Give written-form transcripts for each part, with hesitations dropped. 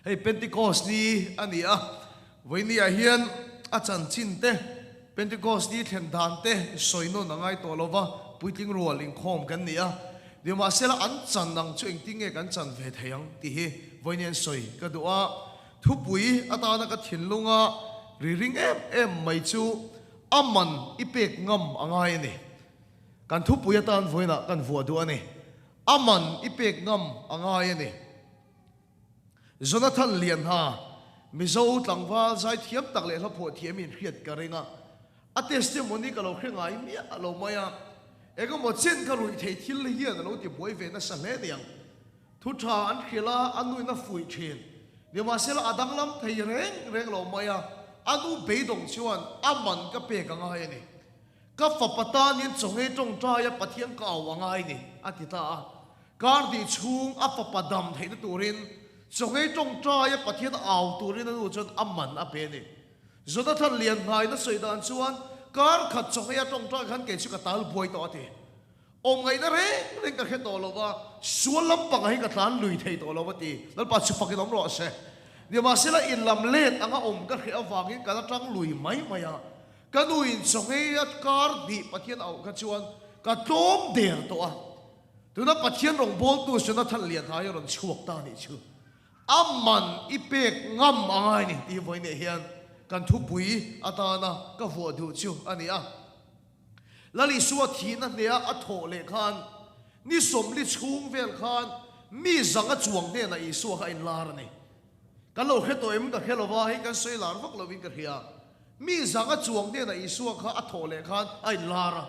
Hei Pentecost ni a ni a, vawiini ah hian a chanchin te, Pentecost ni thlen dan te sawi nawn a ngai tawh lo va, puitling rual inkhawm kan ni a. Nimahsela an chan ang chu engtin nge kan chan ve thei ang tih hi vawiini an sawi ka duh a. Thupui atana ka thinlunga ri ring em em mai chu a man i pek ngam a ngai a ni. Kan thupui atan vawiinah kan vuah duh a ni. A man i pek ngam a ngai a ni. Jonathan Lianha, Mizo tlangval zaithiam tak leh hlaphuah thiam in hriat ka ring a, a testimony ka lo hre ngai miah lo mai a, engemaw chen ka ruih thei thil hian a lo ti buai ve nasa hle niang. Thu tha an hrilh a, a nuin a fuih thin. Nimahsela a danglam thei reng reng lo mai a, a nu beidawng chuan a man ka pek a ngai a ni. Ka fapa tanin chawngei tawngtaia Pathian ka au a ngai ni, a ti ta a. Kar hnih chhung a fapa dam theihna turin chawngei tawngtaia Pathian au turin a nu chuan a man a pe a ni. Jonathan Lianhnaina sawi dan chuan, Kar khat chawngei a tawngtai khan kei chu ka tal buai tawh a ti. Awm ngaihna reng reng ka hre tawh lo va, sual lampangah hi ka tlan lui thei tawh lo a ti. Lalpa chu fakin awm rawh se. Nimahsela inlam let anga awm ka hreh avangin ka la tang lui mai mai a. Ka nuin chawngei a kar hnih Pathian auh kha chuan ka tlawm der tawh a. Tuna Pathian rawngbawltu Jonathan Lianhai a rawn chhuak ta nih chu a man i pek ngam a ngai ni tih vawiineh hian kan thupui atana ka vuah duh chu a ni a. Lal Isua thihna hneha a thawh leh khan ni 40 chhung vel khan mi zanga chuang hnenah Isua kha a inlar a ni. Kan lo hre tawh em ka hre lova, hei kan sawi lar vak lovin ka hria. Mi zanga chuang hnenah Isua kha a thawh leh khan a inlar a.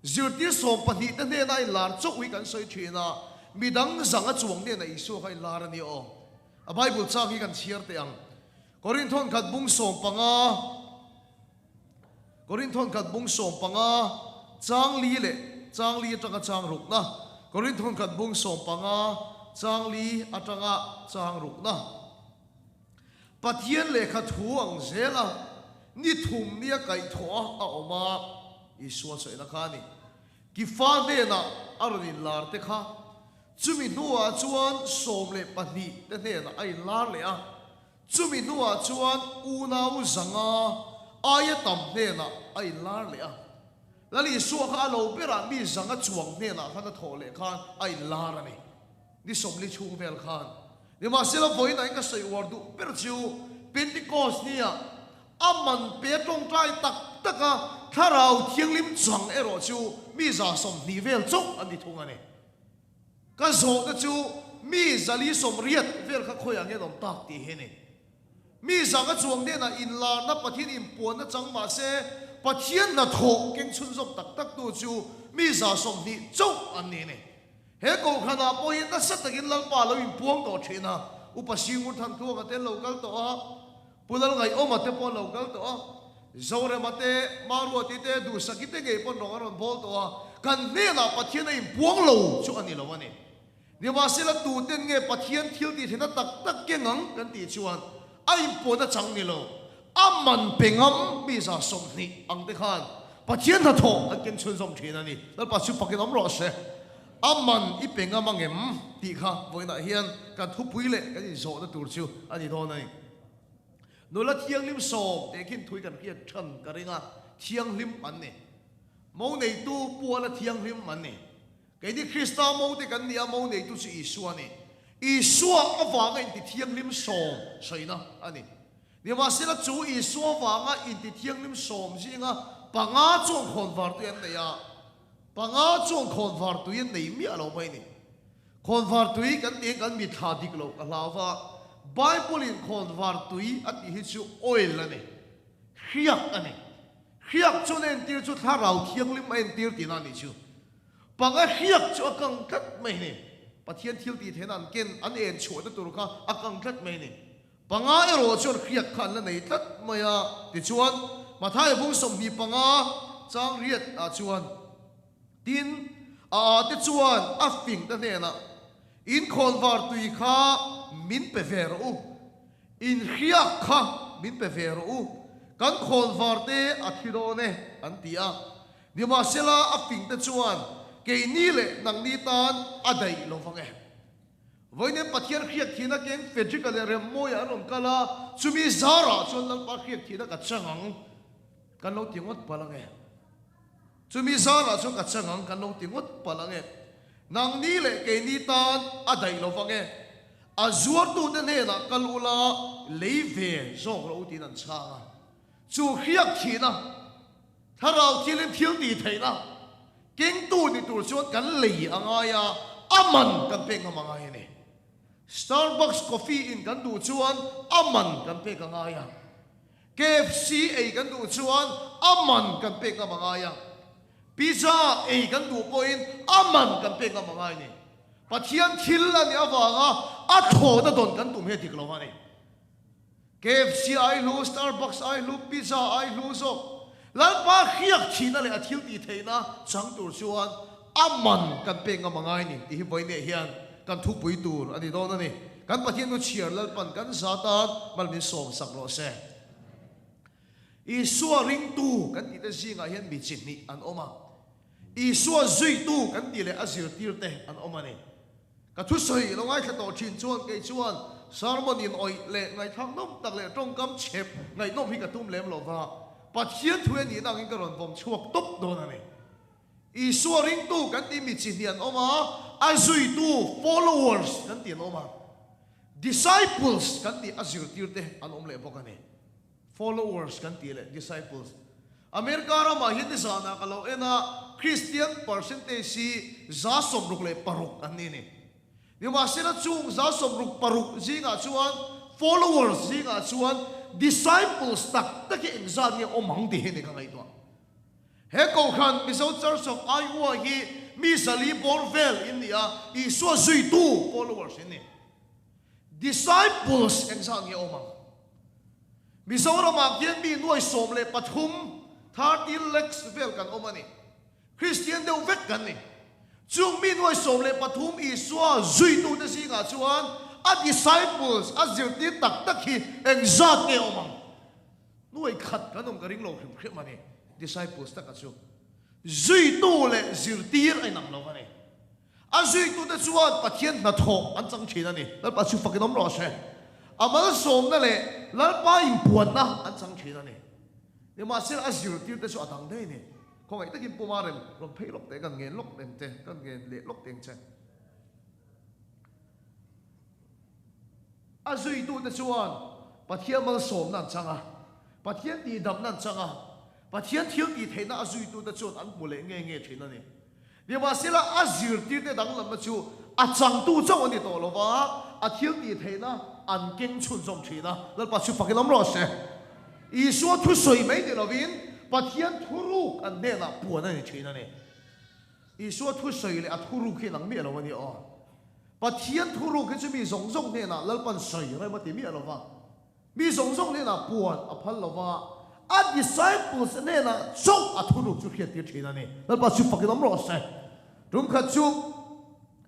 Zirtir 12 te hnena a inlar chauh hi kan sawi thin a, midang zanga chuang hnenah Isua kha a inlar a ni aw. A Bible chang hi kan chhiar teh ang. Korinthon khat bung 15. Korinthon khat bung 15 chang li leh chang li atanga chang rukna. Korinthon khat bung 15 chang li atanga chang rukna. Pathian lehkha thu ang zela ni thum nia kaihthawh a a awm a, Isua sawina kha a ni. Kifa hnenah a rawn inlar te kha, chumi hnuah chuan 12 te hnenah a inlar leh a, Chumi hnuah chuan unau 500 aia tam hnenah a inlar leh a. Lal Isua kha a lo berah mi 100 chuang hnenah khan a thawh leh khan a inlar a ni. Ni 40 chhung vel khan. Nimahsela vawiinah in ka sawi uar duh ber chu Pentecost nia a man pe tawngtai tak taka Thlarau Thianghlim chang erawh chu mi 120 vel chauh an ni thung a ni. Ka zawhna chu mi 480 vel kha khawiah nge an awm tak tih hi a ni. Mi 100 chuang hnenah inlarna Pathian inpuanna chang mah se Pathian hnathawh keng chhunzawm tak tak tu chu mi 120 chauh an ni a ni. He kohhranah pawh hian nasa takin Lalpa a lo inpuang tawh thin a, Upa Singur Thantluanga te an lo kal tawh a, Pu Lalngaihawma te pawh an lo kal tawh a, Zorema te, Maruati te, Duhsaki te ngei pawh an rawng a rawn bawl tawh a, kan hnenah Pathian a inpuang lo chu a ni lo a ni. Nimahsela tuten nge Pathian thil tih theihna tak tak keng ang kan tih chuan a inpuan a chang ni lo, a man pe ngam mi 120 ang te khan Pathian hnathawh an keng chhunzawm thin a ni. Lalpa chu fakin awm rawh se. A man i pe ngam angem tih kha vawiinah hian kan thupui leh kan inzawhna tur chu a ni dawn a ni. Nula thianghlim 10 teh khin thui kan hriat than ka ring a, thianghlim an ni. Mo neitu puala thianghlim an ni. Keini Krista mo te kan ni a, mo neitu chu Isua a ni. Isua avanga inti thianghlim 10 sawina a ni. Nimahsela chu Isua avanga inti thianghlim 10 zinga 5 chuan khawnvar tui an nei a, 5 chuan khawnvar tui an nei miah lo mai a ni. Khawnvar tui kan tih hian kan mitthla dik loh ka hlau va, Bible in khawnvar tui a tih hi chu oil a ni, hriak a ni. Hriak chuan a entir chu thlarau thianghlim a entir tihna a nih chu. 5 hriak chu a kang tlat mai a ni. Pathian thil tih theihna an ken, an en chhuahna tur kha a kang tlat mai a ni. 5 erawh chuan hriak kha an la nei tlat mai a, tichuan Mathaia bung 25 chang riat ah chuan, Tin, a a te chuan a fing te hnenah, In khawnvar tui kha min pe ve rawh u, in hriak kha min pe ve rawh u, kan khawnvar te a thi dawn e, an ti a. Nimahsela a fing te chuan, Keini leh nangni tan a daih lo vang e. Vawiin Pathian hriat thihna keng Frederick-a leh Remmawia an rawn kal a, chumi zarah chuan Lalpa hriat thihna ka chang ang kan lo ti ngawt palh ange. Chumi zarah chuan ka chang ang kan lo ti ngawt palh ange. Nangni leh keini tan a daih lo vang e. A zuartute hnenah kal ula lei ve zawk rawh u tiin an chhang a. Chu hriak thihna, thlarau thilin thil tih theihna kengtu ni tur chuan kan lei a ngai a, a man kan pek ngam a ngai a ni. Starbucks coffee in kan duh chuan a man kan pek a ngai a. KFC ei kan duh chuan a man kan pek ngam a ngai a. Pizza ei kan duh pawhin a man kan pek ngam a ngai a ni. Pathian thil a nih avanga a thawhna dawn kan tum hi a dik lo a ni. KFC ai hlu, Starbucks ai hlu, Pizza ai hlu zawk. Lalpa hriak thihna leh a thil tih theihna chang tur chuan a man kan pek ngam a ngai ni tih hi vawiineh hian kan thupui tur a ni dawn a ni. Kan Pathian nu chhiar Lalpan kan za tan mal min sawm sak rawh se. Isua ringtu kan tihte zingah hian mi chi hnih an awm a. Isua zuitu kan tih leh a zirtirte an awm a ni. Ka thusawi lo ngaithla tawh thin chuan kei chuan sermon in awih leh ngaihthlak nawm tak leh tawngkam chhep ngaihnawm hi ka tum lem lo va, Pathian thu a nihna angin ka rawn vawm chhuak tawp dawn a ni. Isua ringtu kan tih mi chi hnih an awm a, a zuitu, followers, kan tih an awm a, disciples kan tih a zirtirte an awm leh bawk a ni. Followers kan tih leh disciples. America ramah hian nizanah ka lo en a, Christian percentage hi 66 an ni a ni. Nimahsela chung 66 zingah chuan followers zingah chuan disciples tak tak hi engzat nge awm ang tih hi ni ka ngaihtuah. He Kohhran Mizo Church of Iowa hi mi 400 bawr vel in ni a, Isua zuitu followers in ni. Disciples engzat nge awm ang? Mizoramah khian mi nuai 13, 30 lakhs, vel kan awm a ni. Kristian deuh vek kan ni. Chung mi nuai 13 Isua zuitute zingah chuan a disciples, a zirtir tak tak hi engzat nge awm ang? Nuai khat kan awm ka ring lo hrim hrim a ni. Disciples taka chu zuitu leh zirtir a inang lo a ni. A zuitute chuan Pathian hnathawh an chang thin a ni. Lalpa chu fakin awm rawh se. A malsawmna leh Lalpa inpuanna an chang thin a ni. Nimahsela a zirtirte chu a dang daih a ni. Khawngaih takin Puma rem rawn phei lawk teh kan ngen lawk teng che, kan ngen leh lawk teng che. A zuitute chuan Pathian malsawmna an chang a, Pathian tihdamna an chang a, Pathian thil tihtheihna a zuitute chuan an hmu leh nge nge thin a ni. Nimahsela, a zirtirte danglamna chu a changtu chauh a ni tawh lo va, a thil tih theihna an keng chhunzawm thin a. Lalpa chu fakin awm rawh se. Isua thusawi mai ni lovin Pathian thuruk an hnenah puan a ni thin a ni. Isua thusawi leh a thuruk hi nang miah lo a ni aw. Pathian thuruk hi chu mi zawng zawng hnenah Lalpan sawi rem a ti miah lo va. Mi zawng zawng hnenah puan a phal lo va, a disciples hnenah chauh a thunuk chu hriattir thin a ni. Lalpa chu fakin awm rawh se. Tum khat chu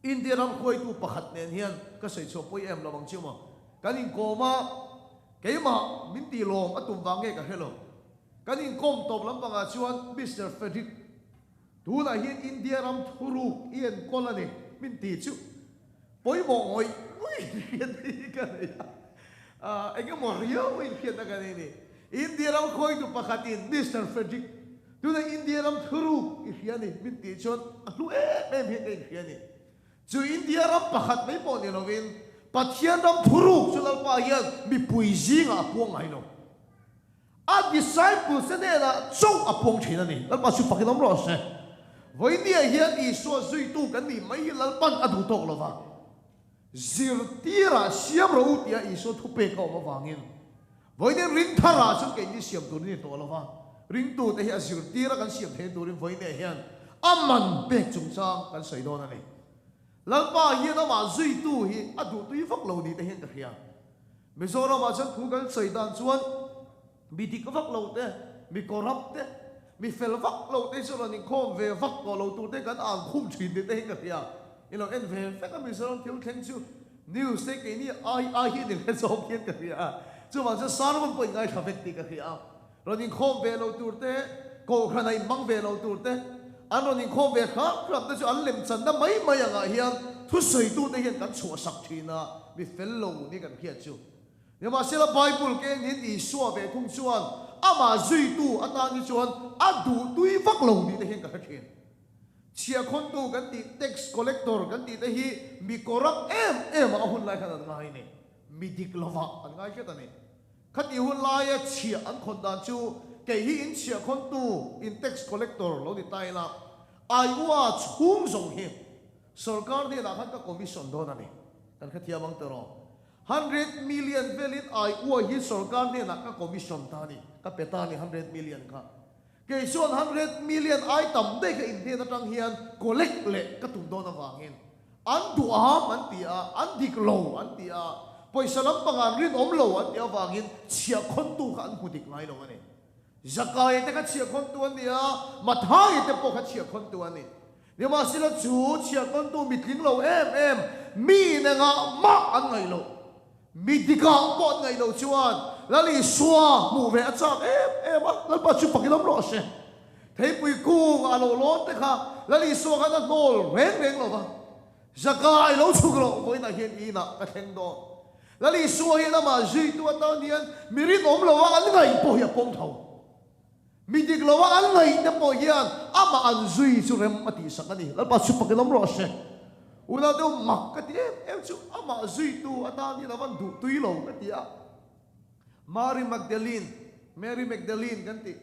India ram hruaitu pakhat nen hian ka sawi chhuah pawi em lo ang chu maw. Kan inkawm a, keimah min tih lawm a tum vang nge ka hre lo. Kan inkawm tawp lampangah chuan Mister Frederick, Tunah hian India ram thuruk i enkawl a ni min ti chu pawimawh ngawih ngawih inhriatna hi ka nei a, eng emaw riau inhriatna ka nei a ni. India ram khawitu pakhatin Mister Frederick, tunah India ram thuruk i hria a ni min tih chuan a hlu em em hian ka inhria a ni. Chu India ram pakhat mai pawh ni lovin Pathian ram thuruk chu Lalpa hian mipui zingah a puang ngai lo. A disciples te hnenah chauh a puang thin a ni. Lalpa chu fakin awm rawh se. Vawinia hian Isua zuitu kan nih mai hi Lalpan a duh tawk lova, zirtirah siam rawh u tia Isua thupek a awm avangin vawinia ring tharah chuan keini siam tur a ni tawh lova, ringtute hi a zirtira kan siam theihna turin vawinia hian a man pek chungchang kan sawi dawn a ni. Lalpa hian amah zuitu hi a duhtui vak lo ni te hian ka hria. Mizoramah chuan thu kan sawi dan chuan mi dik vak lo te, mi corrupt te, mi fel vak lo te chu rawn inkhawm ve vak tawh lo tur te kan ang khum thin tih te hi ka hria. I lo en ve vek a Mizoram thil thleng chu news te keini ai ai hi ni hre zawk hian ka hria a. Chuvang chuan sermon pawh in ngaithla vek tih ka hria a. Rawn inkhawm ve lo tur te, kohhran a inhmang ve lo tur te, an rawn inkhawm ve hrap hrap te chu an lemchanna mai mai angah hian thusawitute hian kan chhuahsak thin a, mi fel lo ni kan hriat chu. Nimahsela Bible keng hian Isua ve thung chuan amah zuitu atan hi chuan a duh tui vak lo tih te hian ka hre thin. Chhiahkhawntu kan tih tax collector kan tih te hi mi corrupt em em ah a hun lai khan an ngai ni. Mi dik lovah an ngai hret a ni. Khati hun laia chhiah an khawn dan chu kei hi in chhiahkhawntu, in tax collector lo ni ta ila, Iowa chhung zawng hi sorkar hnenah khan ka commission dawn a ni. Kan hrethiam ang tawh. 100 million velin Iowa hi sorkar hnenah ka commission ta a ni, ka pe ta a ni 100 million kha. Kei chuan 100 million ai tam daih ka in hnen atang hian collect leh ka tum dawn avangin an duham an ti a, an dik lo an ti a, pawisa lampang an rinawm lo an tih avangin chhiahkhawntu kha an hmu dik ngai lo a ni. Zakaia te kha chhiahkhawntu an ni a, Mathaia te pawh kha chhiahkhawntu an ni. Nimahsela chu chhiahkhawntu mitling lo em em mi in engah mah an ngaih loh. Mi dikah pawh an ngaih loh chuan Lal Isua hmuh ve a chak em em a, Lalpa chu fak ilawm rawh se. Theipui kung a lo lawn te kha Lal Isua khan a hnawl reng reng lo va, Zakai lo chhuk rawh, vawiinah hian i inah ka thleng dawn. Lal Isua hian amah zuitu atan hian mi rinawm lo a an ngaih pawh hi a pawm tho. Mi dik lo a an ngaih te pawh hian amah an zui chu rem a tihsak a ni. Lalpa chu fak in awm rawh se. Unau deuh mak ka ti em em chu amah zuitu atan hian a van duh tui lo ka ti a. Mary Magdalene, Mary Magdalene kan tih,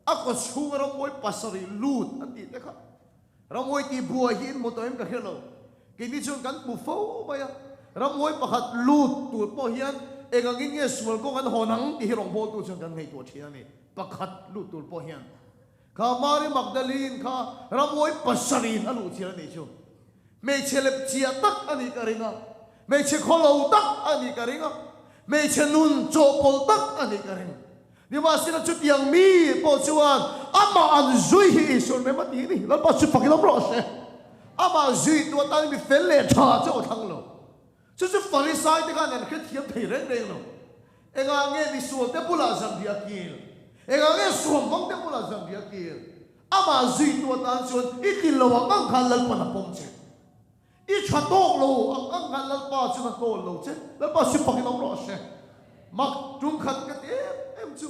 a kaw chhunga rammawi pasarih lut an tih te kha. Rammawi tih buai hi in hmu tawh em ka hre lo. Keini chuan kan hmu fo mai a. Rammawi pakhat lut tur pawh hian eng angin nge sual kawng an hawn ang tih hi rawngbawltu chuan kan ngaihtuah thin a ni. Pakhat lut tur pawh hian kha Mary Magdalene kha rammawi pasarih a luh chian a nih chu. Hmeichhe lep chiah tak a nih ka ring a, hmeichhe khawlo tak a nih ka ring a, hmeichhe nun chawhpawlh tak a nih ka ring. Nimahsela chutiang mi pawh chuan amah an zui hi Isuan rem a ti ni. Lalpa chu fak ilawm rawh se. Amah zui tu atan mi fel leh tha chu a thlang lo. Chu chu Farisai te khan an hrethiam thei reng reng lo. Engah nge misual te bulah zanriah a kil? Engah nge suamhmang te bulah zanriah a kil? Amah zuitu atan chuan i tlin lo ang ang khan Lalpan a pawm che. I tha tawk lo ang ang khan Lalpa chuan a hnawl lo che. Lalpa si fakin awm rawh se. Mak tum khat ka ti em em chu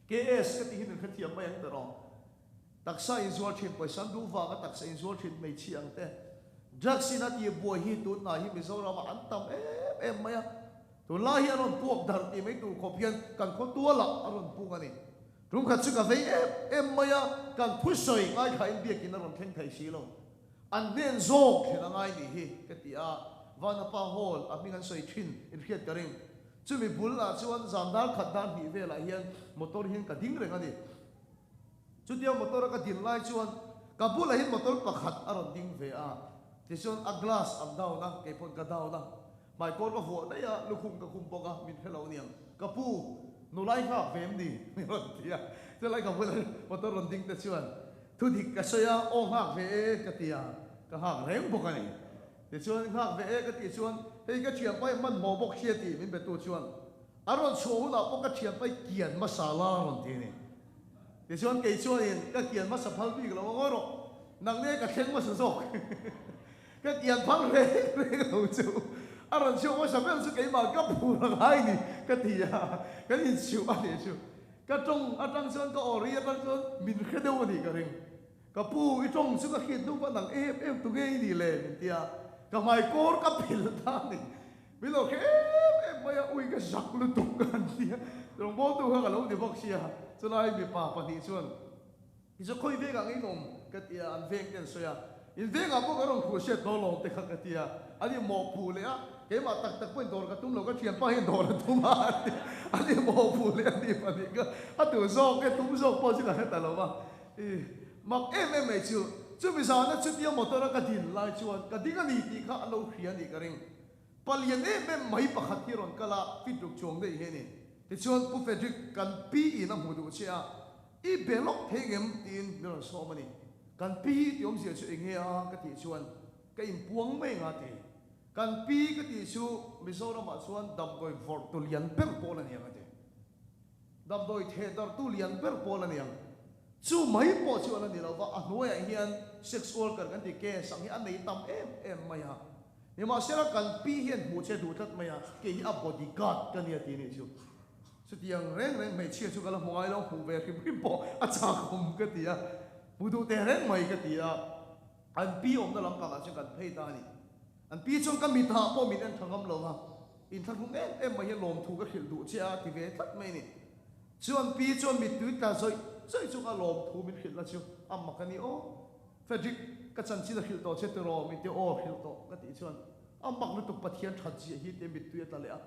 KS ka tih hi min hrethiam mai ang ta rawh. Taksa inzuar thin pawisa an duh vanga taksa inzuar thin hmeichhia ang te. Drugs in a tih buai hi tunhnai hi Mizoramah an tam em em mai a. Tunlai hi a rawn puak darh tih mai tur khawp hian kan khaw tualah a rawn pung a ni. Tum khat chu ka vei em em mai a, kan thusawi ngaithlain biakin a rawn thleng thei si lo. An hnen zawk thlen a ngai nih hi ka ti a, Vanapa Hall a hming an sawi thin in hriat ka ring. Chumi bulah chuan zan dar khat dar hnih velah hian motor hian ka ding reng a ni. Chutia motor a ka din lai chuan ka bulah hian motor pakhat a rawn ding ve a, tichuan a glass an down a, kei pawn ka down a, hmaikawr ka vuah daih a, lukhum ka khum bawk a, min hre lo aniang, ka pu, nulai nghak ve em ni? min rawn ti a, chulai ka bula motor rawn ding te chuan thu dik ka sawi a, aw nghak ve e ka ti a, ka nghak reng bawk a ni. Tichuan nghak ve e ka tih chuan hei ka thianpa hi hmanhmawh bawk sia tih min betu chuan A rawn chhuah hunah pawh ka thianpa i kian hmasa la a rawn ti a ni. Tichuan kei chuanin ka kian hmasa phal bik lo a ngawi rawh, nang nge ka thleng hmasa zawk? Ka kian phal reng reng lo chu a rawn chhuak hmasa ber chu keimah ka phur a ngai ni ka ti a, kan inchhuh a nih chu. Ka tawng atang chuan ka aw ri atang chuan min hre deuh a nih ka ring. Ka pu, i tawng chu ka hriat hnu va nang em em tu nge i nih le? min ti a, ka hmaikawr ka phel ta a ni. Min lo hre em em mai a, ui ka zak lutuk ka han ti a, rawngbawltu kha ka lo ni bawk sia, chulai mipa pahnih chuan i chu khawi vengah nge in awm? ka ti a, an veng te an sawi a, in vengah pawh kan rawn khuh hriat dawn lo te kha ka ti a, an in mawhpuh leh a, keimah tak tak pawhin dawr ka tum lo, ka thianpa hian dawr a tum a a ti a, an in mawhpuh leh a ni pahnih kha, a tu zawk nge tum zawk pawh chu ka hre ta lo va, i mak em em mai chu, chumi zana chutia motor a ka din lai chuan ka ding a ni tih kha an lo hria a nih ka ring. Palian em em mai pakhat hi rawn kal a, fit ruk chuang daih hi a ni. Tichuan Pu Frederick kan pi in a hmu duh che a, i be lawk thei ngem? tiin min rawn sawm a ni. Kan pi tih awmzia chu eng nge a? ka tih chuan ka inpuang mai anga ti. Kan pi ka tih chu Mizoramah chuan damdawi vawrh tu lian ber pawl a ni ang a ti. Damdawi theh darh tu lian ber pawl a ni ang. Chu mai pawh chu a la ni lo va, a hnuaiah hian sex worker kan tih case ang hi a nei tam em em mai a. Nimahsela kan pi hian hmuh che duh tlat mai a, kei hi a body guard ka nia tih nih chu. Chutiang reng reng hmeichhia chu ka la hmu ngai lo, hmuh ve hrim hrim pawh a chakawm ka ti a, hmu duh teh reng mai ka ti a. An pi awmna lampangah chuan kan phei ta a ni. An pi chuan ka mitah pawh min en tha ngam lo va, inthlahrung em em mai hian lawmthu ka hrilh duh che a ti ve tlat mai a ni. Chu an pi chuan mittui tla zawih zawih chunga lawmthu min hrilh la chu a mak a ni aw. Frederick, ka chanchin a hrilh tawh che tiraw? Min ti aw hrilh tawh ka tih chuan a mak lutuk Pathian that ziah hi tia mittui a tla leh a.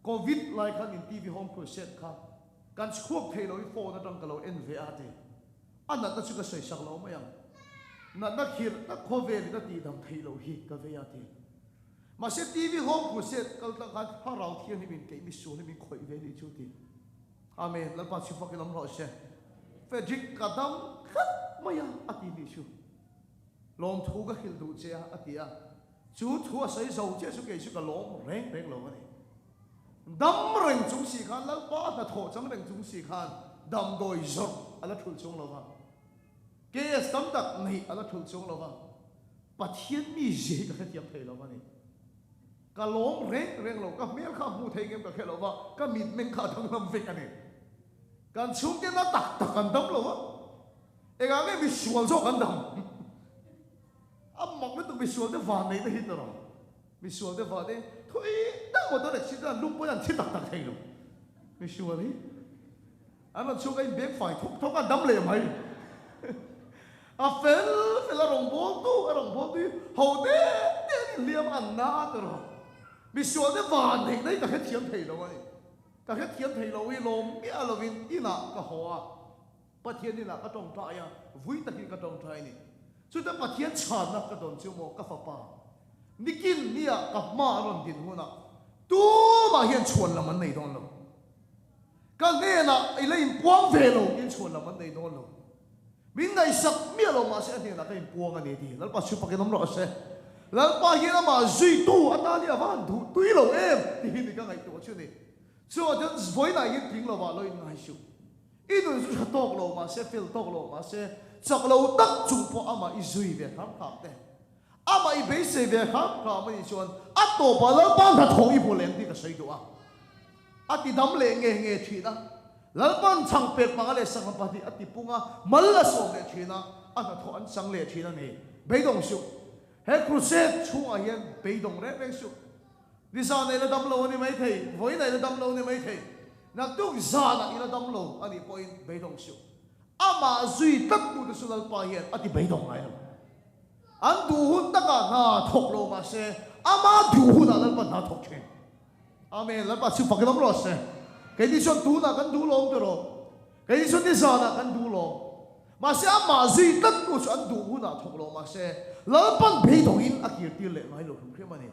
Covid lai khan in TV home crusade kha kan chhuak thei lo i phone atang ka lo en ve a ti. A natna chu ka sawi sak lo mai ang. Natna khirh tak khawvelin a tihdam theih loh hi ka vei a ti. Mahse TV home crusade kal tlang khan thlarau thianghlim in keih misual hi min khawih ve nih chu ti. Amen, Lalpa chhi fakin awm rawh se. Frederick ka dam tlat mai a a ti nih chu. Lawmthu ka hrilh duh che a a ti a. Chu thu a sawi zo chiah chu kei chu ka lawm reng reng lo a ni. Dam reng chung si khan Lalpa hnathawh chang reng chung si khan damdawi zawrh a la thulh chung lo va. KS tam tak neih a la thulh chung lo va. Pathian mi zia hi ka hrethiam thei lo a ni. Ka lawm reng reng lo, ka hmel kha a hmuh thei ngem ka hre lo va, ka mitmeng kha a danglam vek a ni. Kan chhungte na tak tak an dam lo va, engah nge misual zawk an dam? A mak lutuk misual te van neihna hi tawrh ang. Misual te van e, thui tak motor accident an lum pawhin an thi tak tak thei lo. Misual hi an rawn chhuak a inbeng fai thawk thawk a, dam leh mai. A fel fel a rawngbawltu a rawngbawltu hi ho te te an inhliam a, an na a tawrh ang. Misual te van neihna hi ka hrethiam thei lo a ni. Ka hrethiam thei lo hi lawm miah lovin inah ka haw a. Pathian inah ka tawngtai a, vui takin ka tawngtai a ni. Chutah Pathian chhanna ka dawn chu maw ka fapa, nikin nia ka hma a rawn din hunah tumah hian chhuan lam an nei dawn lo. Ka hnenah i la inpuang ve lo tiin chhuan lam an nei dawn lo. Min ngaihsak miah lo mahse a hnenah ka inpuang a ni ti. Lalpa chu fakin awm rawh se. Lalpa hian amah zuitu atan hi a va han duh tui lo em ti hi ni ka ngaihtuah chu ni. Chuvang chuan vawiinah hian tling lovah lo inngai suh. I nun chu tha tawk lo mahse, fel tawk lo mahse, chak lo tak chung pawh amah i zui ve hram hram te, amah i beisei ve hram hram a nih chuan a tawpah Lalpa hnathawh i hmu leng tih ka sawi duh a. A ti dam leh nge nge thin a. Lalpa'n chhang pek panga leh sangha pahnih a ti pung a, mal a sawm leh thin a, a hnathawh an chang leh thin a ni. Beidawng suh. He crusade chhungah hian beidawng reng reng suh. Nizan ah i la dam lo a ni maithei, vawiin ah i la dam lo a ni maithei, naktuk zan ah i la dam lo a nih pawhin beidawng suh. Amah zui tlat tute chu Lalpa hian a ti beidawng ngai lo. An duh hun takah hna thawk lo mahse, ama duh hunah Lalpa hna thawk thin. Amen. Lalpa chu fak i lam rawh se. Keini chuan tunah kan duh lawm tiraw? Keini chuan nizanah kan duh lawm. Mahse amah zui tlat tu chu an duh hunah thawk lo mahse, Lalpan beidawngin a kirtir leh ngai lo hrim hrim a ni.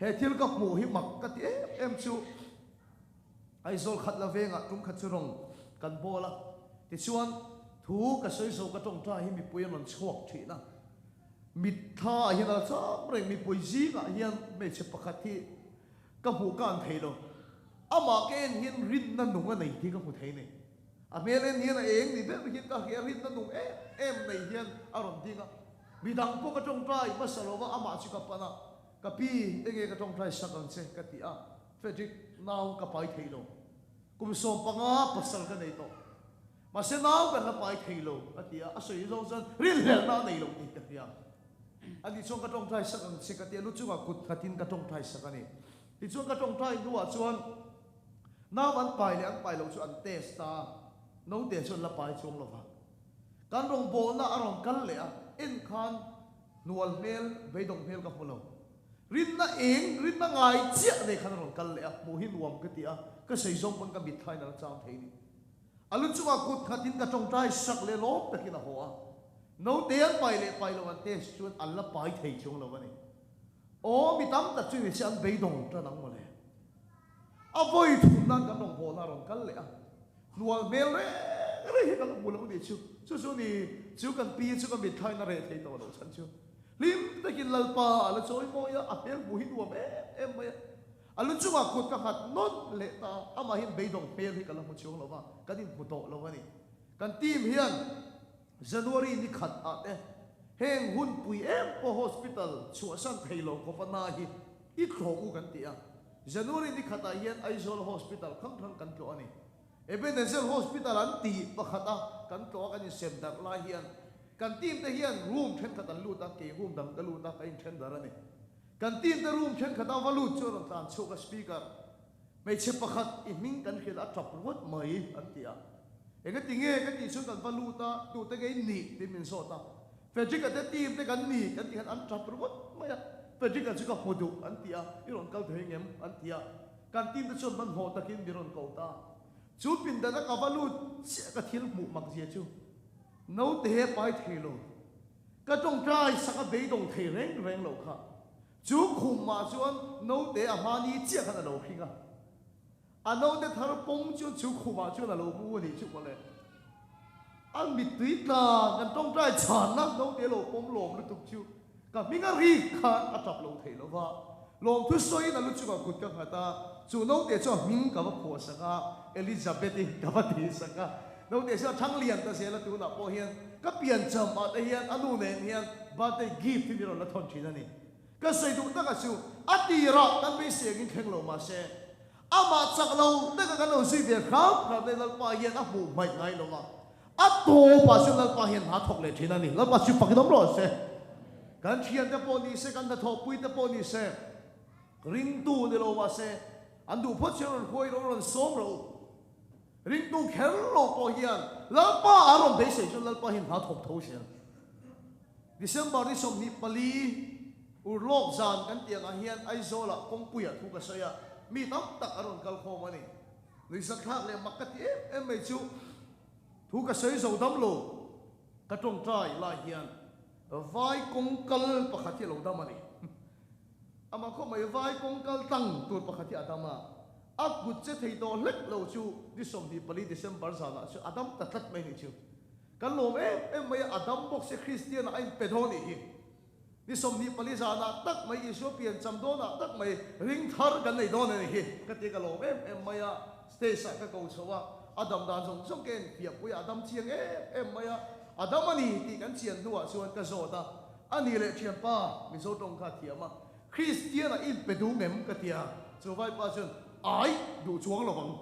He thil ka hmuh hi mak ka ti em em chu Aizawl khat la vengah tum khat chu rawng kan bawl a, tichuan thu ka sawi zo ka tawngtai hi mipui an rawn chhuak thin a, mitthla ah hian a la cham reng, mipui zingah hian hmeichhe pakhat hi ka hmuh ka an thei lo, amah ka en hian rinna nung a nei tih ka hmu thei nei. A hmel en hian a eng ni ber hian ka hria, rinna nung em em nei hian a rawn ding a. Midang pawh ka tawngtai hmasa lo va, amah chu ka pan a, Ka pi, enge ka tawngtai sak ang che? ka ti a. Frederick, nau ka pai thei lo. Kum 15 pasal ka nei tawh. Mahse nau kan la pai thei lo, a ti a. A sawi zawng chuan rinhlelhna a nei lo tih ka hria. Ani chuan ka tawngtai sak ang che ka ti a, lu chungah kut nghatin ka tawngtai sak a ni. Tichuan ka tawngtai hnuah chuan nau an pai leh an pai loh chu an test a, naute chu an la pai chuang lo va. Kan rawngbawlna a rawn kal leh a, en khan hnual hmel, beidawng hmel ka hmu lo. Rinna eng, rinna ngai chiah nei khan a rawn kal leh a, hmuh hi nuam ka ti a, ka sawi zawng pawn ka mitthlain a la chang thei ni. A lu chungah kut nghatin ka tawngtai sak leh lawm takin a haw a, naute an pai leh pai lo an test chuan an la pai thei chuang lo a ni. Aw, mi tam tak chu ni se an beidawng tan ang mawle. A vawi thum nan kan rawngbawlna a rawn kal leh a, hnual hmel reng reng hi ka la hmu lo ni chu. Chu chu ni, chu kan pi chu ka mitthlain a reh thei tawh loh chhan chu. Hlim takin Lalpa a la chawi mawi a, a hmel hmuh hi nuam em em mai a. A lu chungah kut ka nghat nawn leh ta a, amahin beidawng hmel hi ka la hmu chuang lo va, kan inhmu tawh lo a ni. Kan team hian January ni khat ah te. Heng hunpui em pawh hospital chhuahsan thei lo khawpa na hi i tlawh u kan ti a. January ni khatah hian Aizawl Hospital hrang hrang kan tlawh a ni. Ebenezer Hospital an tih pakhat a kan tlawh a kan insem darh lai hian kan team te hian room thenkhat an lut a, kei room dang ka lut a, ka inthen darh a ni. Kan team te room thenkhat a va lut chu a rawn tlan chhuak a, speaker hmeichhe pakhat i hming kan hrilh a tap ruat mai an ti a. Engati nge ka tih chuan kan va lut a, tute nge i nih tiin min zawt a. Frederick-a te team te kan ni kan tih khan an tap ruat mai a, Frederick-a chu ka hmu duh an ti a, i rawn kal thei ngem an ti a. Kan team te chuan hmanhmawh takin mi rawn ko ta. Chu pindana ka va lut chiah ka thil hmuh mak zia chu naute he pai thei lo. Ka tawngtai sak a beidawng thei reng reng lo kha. Chu khum mah chuan naute a hmani chiah khan a lo hring a. A naute thar pawm chuan chu khumah chuan a lo mu a nih chu mawle. A mittui tla kan tawngtai chhanna naute lo pawm lawm lutuk chu ka hming a rik khan a tap lo thei lo va. Lawmthu sawiin a lu chungah kut ka nghat a, chu naute chu a hming ka va phuah sak a, Elizabeth-i ka va tih sak a. Naute chu a thang lian ta zel a, tunah pawh hian ka piancham ah te hian a nu nen hian birthday gift hi min rawn la thawn thin a ni. Ka sawi duh taka chu a tirah kan beisei angin thleng lo mahse amah chak lo taka kan lo zui ve hram hram le Lalpa hian a hmuh hmaih ngai lo a, a tawpah chuan Lalpa hian hna thawk leh thin a ni. Lalpa chu fakin awm rawh se. Kan thiante pawh ni se, kan hnathawhpuite pawh ni se, ringtu ni lo mahse an duh phawt chuan rawn huai rawh u, rawn sawm rawh u. Ringtu kher lo pawh hian Lalpa a rawn beisei chuan Lalpa hian hna thawk tho zel. December ni 24 urlawk zan kan tih angah hian Aizawlah kawngpuiah thu ka sawi a, mi tam tak a rawn kal khawm a ni. Nuihzatthlak leh mak ka ti em em mai chu thu ka sawi zo dam lo ka tawngtai lai hian vai kawng kal pakhat hi a lo dam a ni. Amah khawp mai vai kawng kal tlang tur pakhat hi a dam a, a kut che thei tawh hlek lo chu ni 24 December zanah chu a dam ta tlat mai nih chu. Kan lawm em em mai a, a dam bawk se Kristian ah a inpe dawn nih hi. Ni 24 zanah tak mai Isua pian cham dawnah tak mai ring thar kan nei dawn a nih hi ka ti ka lawm em em mai a, stage ah ka ko chho a, a dam dan zawng zawng ka enfiahpui a, a dam chiang em em mai a, a dam a ni tih kan chian hnuah chuan ka zawt a, A ni leh thianpa, Mizo tawng kha a thiam a, Kristian a inpe duh ngem ka ti a, chu vaipa chuan ai duh chuang lo ang.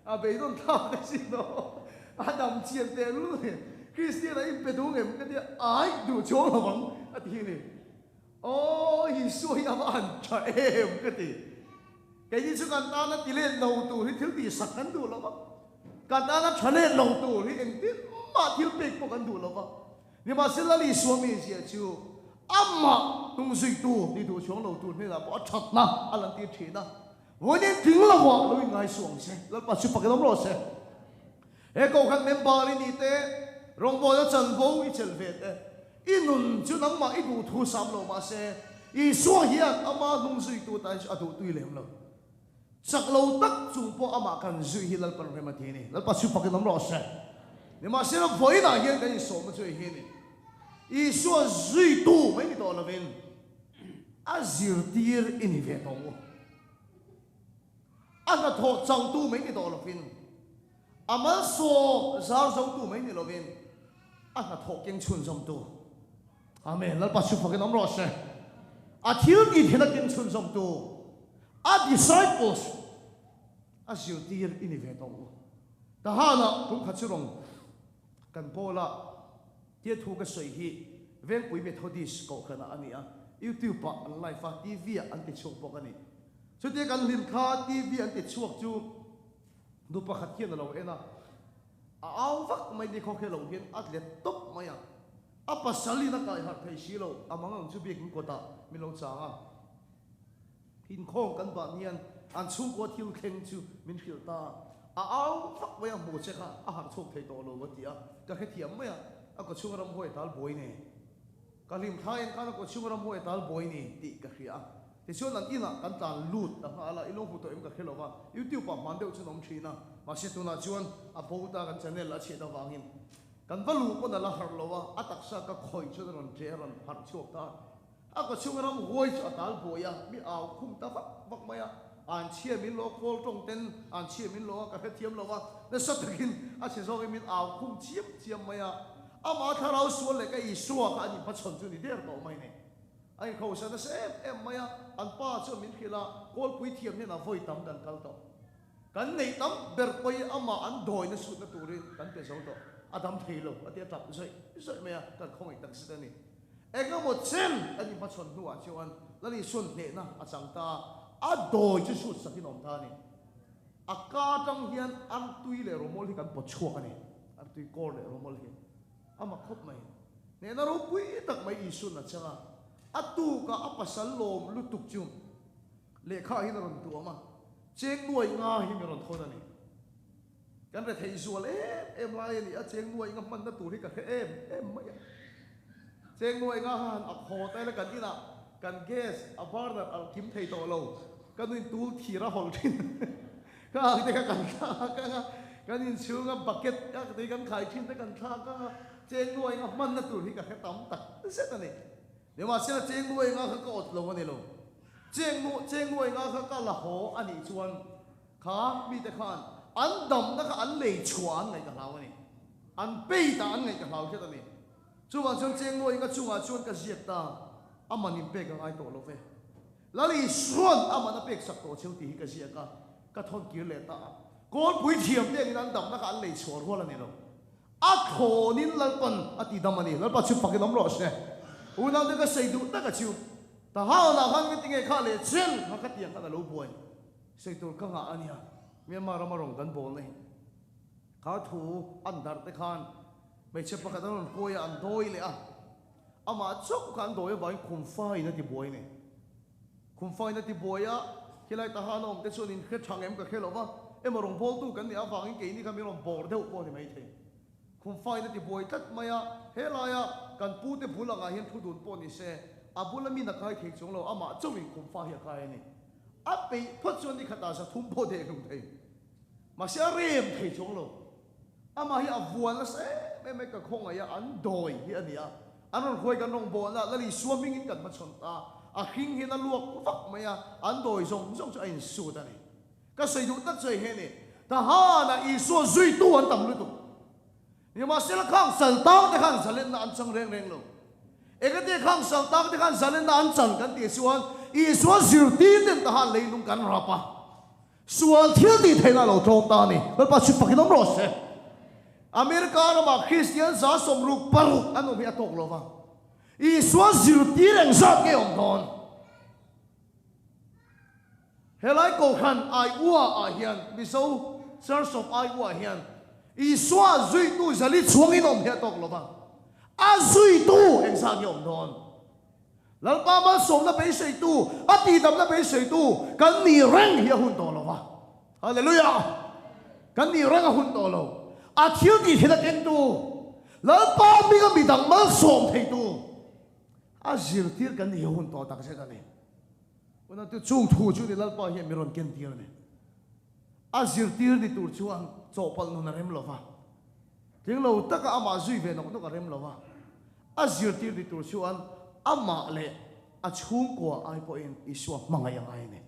A beidawn thlak a sin aw, a dam chian teh lul a ni. Kristian a inpe duh ngem ka ti a, ai duh chuang lo ang a ti hi ni. Aw Isua hi a va han tha em ka ti. Keini chu kan tana ti let lo tur hi thil tihsak kan duh lo va, kan tana tha let lo tur hi engtin mah thil pek pawh kan duh lo va. Nimahsela Isua mizia chu amah hnungzuitu ni duh chuang lo tur hnenah pawh a thatna a lantir thin a, vawiin tling lovah lo inngaisuh ang che, Lalpa chu fakin awm rawh se. He kohhran member i nih te, rawngbawlna chanvo i chelh ve te, i nun chu nangmah i duh thu sam lo mahse Isua hian ama hnungzuitu tan chu a duhtui lem lo. Chak lo tak chung pawh amah kan zui hi Lalpan rem a ti a ni. Lalpa chu fakin awm rawh se. Nimahsela vawiinah hian kan insawmna chu hei hi a ni. Isua zuitu mai ni tawh lovin a zirtir i ni ve tawh ang u. A hnathawh changtu mai ni tawh lovin, a malsawm zar zotu mai ni lovin a hnathawh keng chhunzawmtu. Amen. Lalpa chu fakin awm rawh se. A thil tih thil a keng chhunzawmtu, a disciples a zirtir i ni ve tawh u. Tahanah tum khat chu rawn kan pawl a, tia thu ka sawi hi Vengpui Methodist kohhranah a ni a, YouTube ah an live a, TV ah an ti chhuak bawk a ni. Chutia kan hlim kha TV an ti chhuak chu nu pakhat hian a lo en a, a au vak mai ni khawkhe lo hian a let tawp mai a. A pasal in a kai harh thei si lo, a mang ang chu biakin kawtah min lo chang a. Inkhawm kan ban hian an chhungkua thil thleng chu min hrilh ta a, a au vak mai a, hmu che kha a harh chhuak thei tawh lo a ti a, ka hrethiam mai a, a kawchhunga ramhuai tal buai nei. Ka hlim thla en khan a kawchhunga ramhuai tal buai ni tih ka hria a, tichuan an inah kan tlan lut ta nghal a, i lo hmu tawh em ka hre lo va, YouTube ah hman deuh chuan a awm thin a, mahse tunah chuan a bo ta kan channel a chhiat avangin. Kan va luh pawn a la harh lo a, a taksa ka khawih chuan a rawn ṭe a rawn harh chhuak ta. A kawchhung ram huai chu a tal buai a, mi au khum ta vak vak mai a. An chhia min lo kawl tawng ten an chhia min lo a, ka hrethiam lo a, nasa takin a chhe zawkin min au khum chiam chiam mai a. Amah thlarau sual leh ka Isua kha an inhmachhawn chu ni der tawh mai ni. A inhausa nasa em em mai a, an pa chuan min hrilh a, Kawlpui thiam hnenah vawi tam kan kal tawh. Kan neih tam ber pawhin amah an dawina chhutna turin kan pe zo tawh. A dam thei lo, a ti a tap zawih zawih mai a, kan khawngaih tak zet a ni. Engemaw chen an inhmachhawn hnuah chuan Lal Isua'n hnehna a chang ta a, a dawi chu chhut sakin a awm ta a ni. A ka atang hian artui leh rawmawl hi kan pawt chhuak a ni, artui kawr leh rawmawl hi. A mak khawp mai. Hnehna ropui tak mai Isua'n a chang a, a tukah a pasal lawm lutuk chu lehkha ah hian a rawn tuam a, cheng nuai nga hi mi rawn thawn a ni. Kan retheih zual em em lai a ni a, cheng nuai nga hmanna tur hi ka hre em em mai a. Cheng nuai nga kha han ak haw ta ila kan inah kan gas a burner alh kim thei tawh lo, ka nuin tul thir a hawlh thin. Ka ang te kha kan thlak ang a, kan inchhung a bucket a tui kan khai thin te kan thlak ang a, cheng nuai nga hmanna tur hi ka hre tam tak zet a ni. Nimahsela cheng nuai nga kha ka awt lo a ni lo. Cheng nu cheng nuai nga kha ka la haw a nih chuan kha mite khan an damna kha an lei chhuah an ngaih ka hlau a ni. An pei ta an ngaih ka hlau hret a ni. Chuvang chuan cheng nuai nga chungah chuan ka ziak ta, a man inpek a ngai tawh lo ve. Lal Isua'n a man a pek sak tawh cheu tih hi ka ziak a, ka thawn kir leh ta a. Kawlpui thiam te angin an damna kha an lei chhuah rual a ni lo. A thlawnin Lalpan a ti dam a ni. Lalpa chu fakin awm rawh se. Unau te ka sawi duh tak a chu. Ta hawnah khan ka ti nge kha leh chen kha ka tiang khan a lo buai. Sawi tur ka ngah a nia. Myanmar rama rawn kan bawl na hi. Kha thu an darh te khan hmeichhe pakhat an rawn kawi a, an dawi leh a. Amah chauh kha an dawi avangin khumfaiin a ti buai a ni. Khumfaiin a ti buai a, khilai tahan a awm te chuan in hre thang em ka hre lo va, emaw rawngbawltu kan nih avangin keini kha min rawn bawr deuh pawh a ni maithei. Khumfaiin a ti buai tlat mai a, helaia kan pute bul angah hian thu dun pawh ni se, a bula min a kai thei chuang lo, amah chauhin khumfa hi a kai a ni. A peih phawt chuan ni khatah 300 pawh deh hlum thei. Mahse a rem thei chuang lo. Amah hi a vuan nasa em em mai ka khawngaih a, an dawi hi a ni a. An rawn hruai kan rawngbawlna Lal Isua hmingin kan hmachhawn ta. A hring hian a luak vak mai a, an dawi zawng zawng chu a insut a ni. Ka sawi duh tak chu hei hi a ni, Tahanah Isua zuitu an tam lutuk. Nimahsela khang sal tang te khan zalenna an chang reng reng lo. Engati khang sal tang te khan zalenna an chan kan tih chuan Isua zirtir ten tahan leilung kan rap a. Sual thil tih theihna a lo tlawm ta a ni. Lalpa chu fakin awm rawh se. America ramah Kristian 66 an awm hi a tawk lo va. Isua zirtir engzat nge awm dawn? Helai Kohhran Aiua ah hian, Mizo Church of Aiua ah hian Isua zuitu zali chhuangin awm hi a tawk lo va. A zuitu engzat nge awm dawn? Lalpa malsawmna beiseitu, a tihdamna beiseitu kan nih reng hi a hun tawh lo va. Hallelujah! Kan nih reng a hun tawh lo. A thil tih thil a kengtu, Lalpa hminga midang malsawm theitu a zirtir kan nih hi a hun tawh takzet a ni. Unau chung thu chu ni Lalpa hian mi rawn kentir a ni. A zirtir ni tur chuan chawhpalh nun a rem lo va. Tling lo taka amah zui ve nawk nawk a rem lo va. A zirtir ni tur chuan amah leh a chhungkua ai pawhin Isua hmangaih a ngai a ni.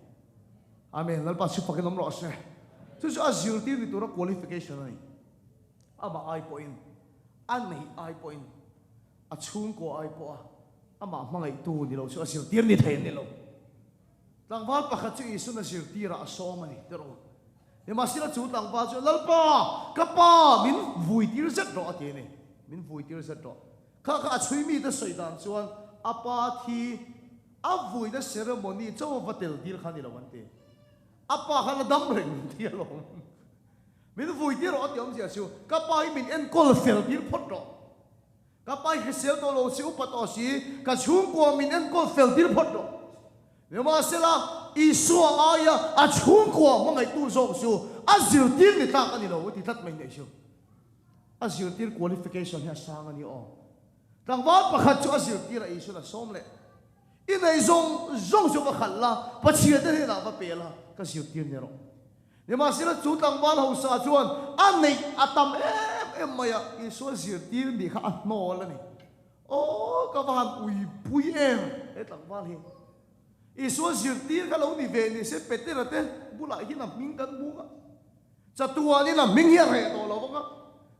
Amen. Lalpa chu fakin awm rawh se. Chu chu a zirtir ni tura qualification a ni. Amah ai pawhin, a neih ai pawhin, a chhungkua ai pawha amah hmangaihtu ni lo chu a zirtir ni thei a ni lo. Tlangval pakhat chu Isuan a zirtirah a sawm a ni, tirh. Nimahsela chu tlangval chuan, Lalpa, ka pa, min vuitir zet rawh, a ti a ni. Min vuitir zet rawh. Kha kha a chhui mite sawi dan chuan a pa thi a vuina ceremony chauh va tel dil kha a ni lo an ti. A pa khan a dam reng an ti alawm. Min vuitir rawh a ti awmzia chu, ka pa hi min enkawl fel tir phawt rawh. Ka pa hi hrisel tawh lo si, upa tawh si, ka chhungkua min enkawl fel tir phawt rawh. Nimahsela, Isua aia a chhungkua hmangaihtu zawk chu a zirtir ni tlak a ni lo, ti tlat mai nei chu. A zirtir qualification hi a sang a ni aw. Tlangval pakhat chu a zirtir a Isuan a sawm leh. I nei zawng zawng chu va khalh la, Pathiante hnenah va pe la, ka zirtir ni rawh. Nimahsela chu tlangval hausa chuan a neih a tam em em mai a, Isua zirtir nih kha a hnawl a ni. Aw, ka va han uipui em he tlangval hi. Isua zirtir kha lo ni ve ni se Petera te bulah hian a hming kan hmu a, chatuanin a hming hi a reh tawh lo vang a.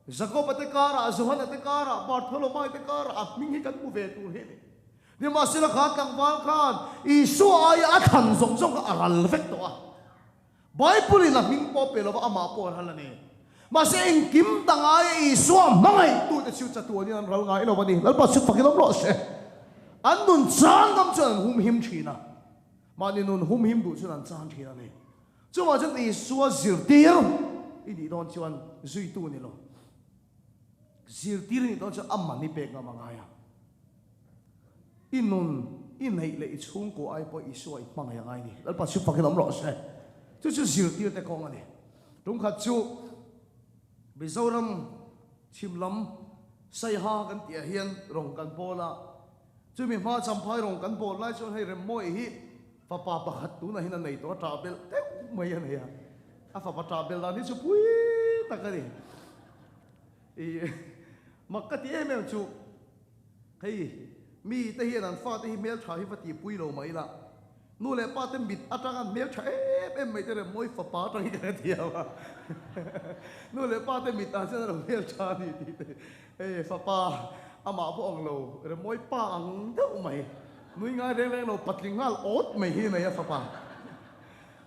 Jakoba te karah, Johana te karah, Bartholomai te karah a hming hi kan hmu ve tur hi a ni. Nimahsela kha tlangval khan Isua aia a thlan zawng zawng kha a ral vek tawh a. Bible in a hming pawh pe lova amah pawh a ral a ni. Mahse engkim dang aia Isua hmangaihtute chu chatuanin an ral ngai lo a ni. Lalpa chu fakin awm rawh se. An nun chang ngam chuan an humhim thin a. Mahni nun humhim duh chuan an chang thin a ni. Chuvang chuan Isua zirtir i nih dawn chuan zuitu ni lo. Zirtir i nih dawn chuan a man i pek ngam a ngai a. I nun, i neih leh i chhungkua ai pawh Isua i hmangaih a ngai ni. Lalpa chu fakin awm rawh se. Chu chu zirtirte kawng a ni. Tumkhat chu Mizoram chhim lam Saiha kan tihah hian rawng kan bawl a. Chumi hma Champhai rawng kan bawl lai chuan hei Remmawi hi fapa pakhat tunah hian a nei tawh a, ṭah belh deuh mai a nei a. A fapa ṭah belh dan hi chu pui tak a ni. I mak ka ti em em chu hei mi te hian an fate hi hmeltha hi va tihpui lo mai la, nu leh pa te mit atanga an hmeltha em em mai te rem mawi fapa atang hi kan thiam a, nu leh pa te mit ah chuan a lo hmeltha a ni tih te hei fapa amah pawh ang lo rem mawi pa ang deuh mai nui ngai reng reng lo patling nghal awt mai hi nei a fapa.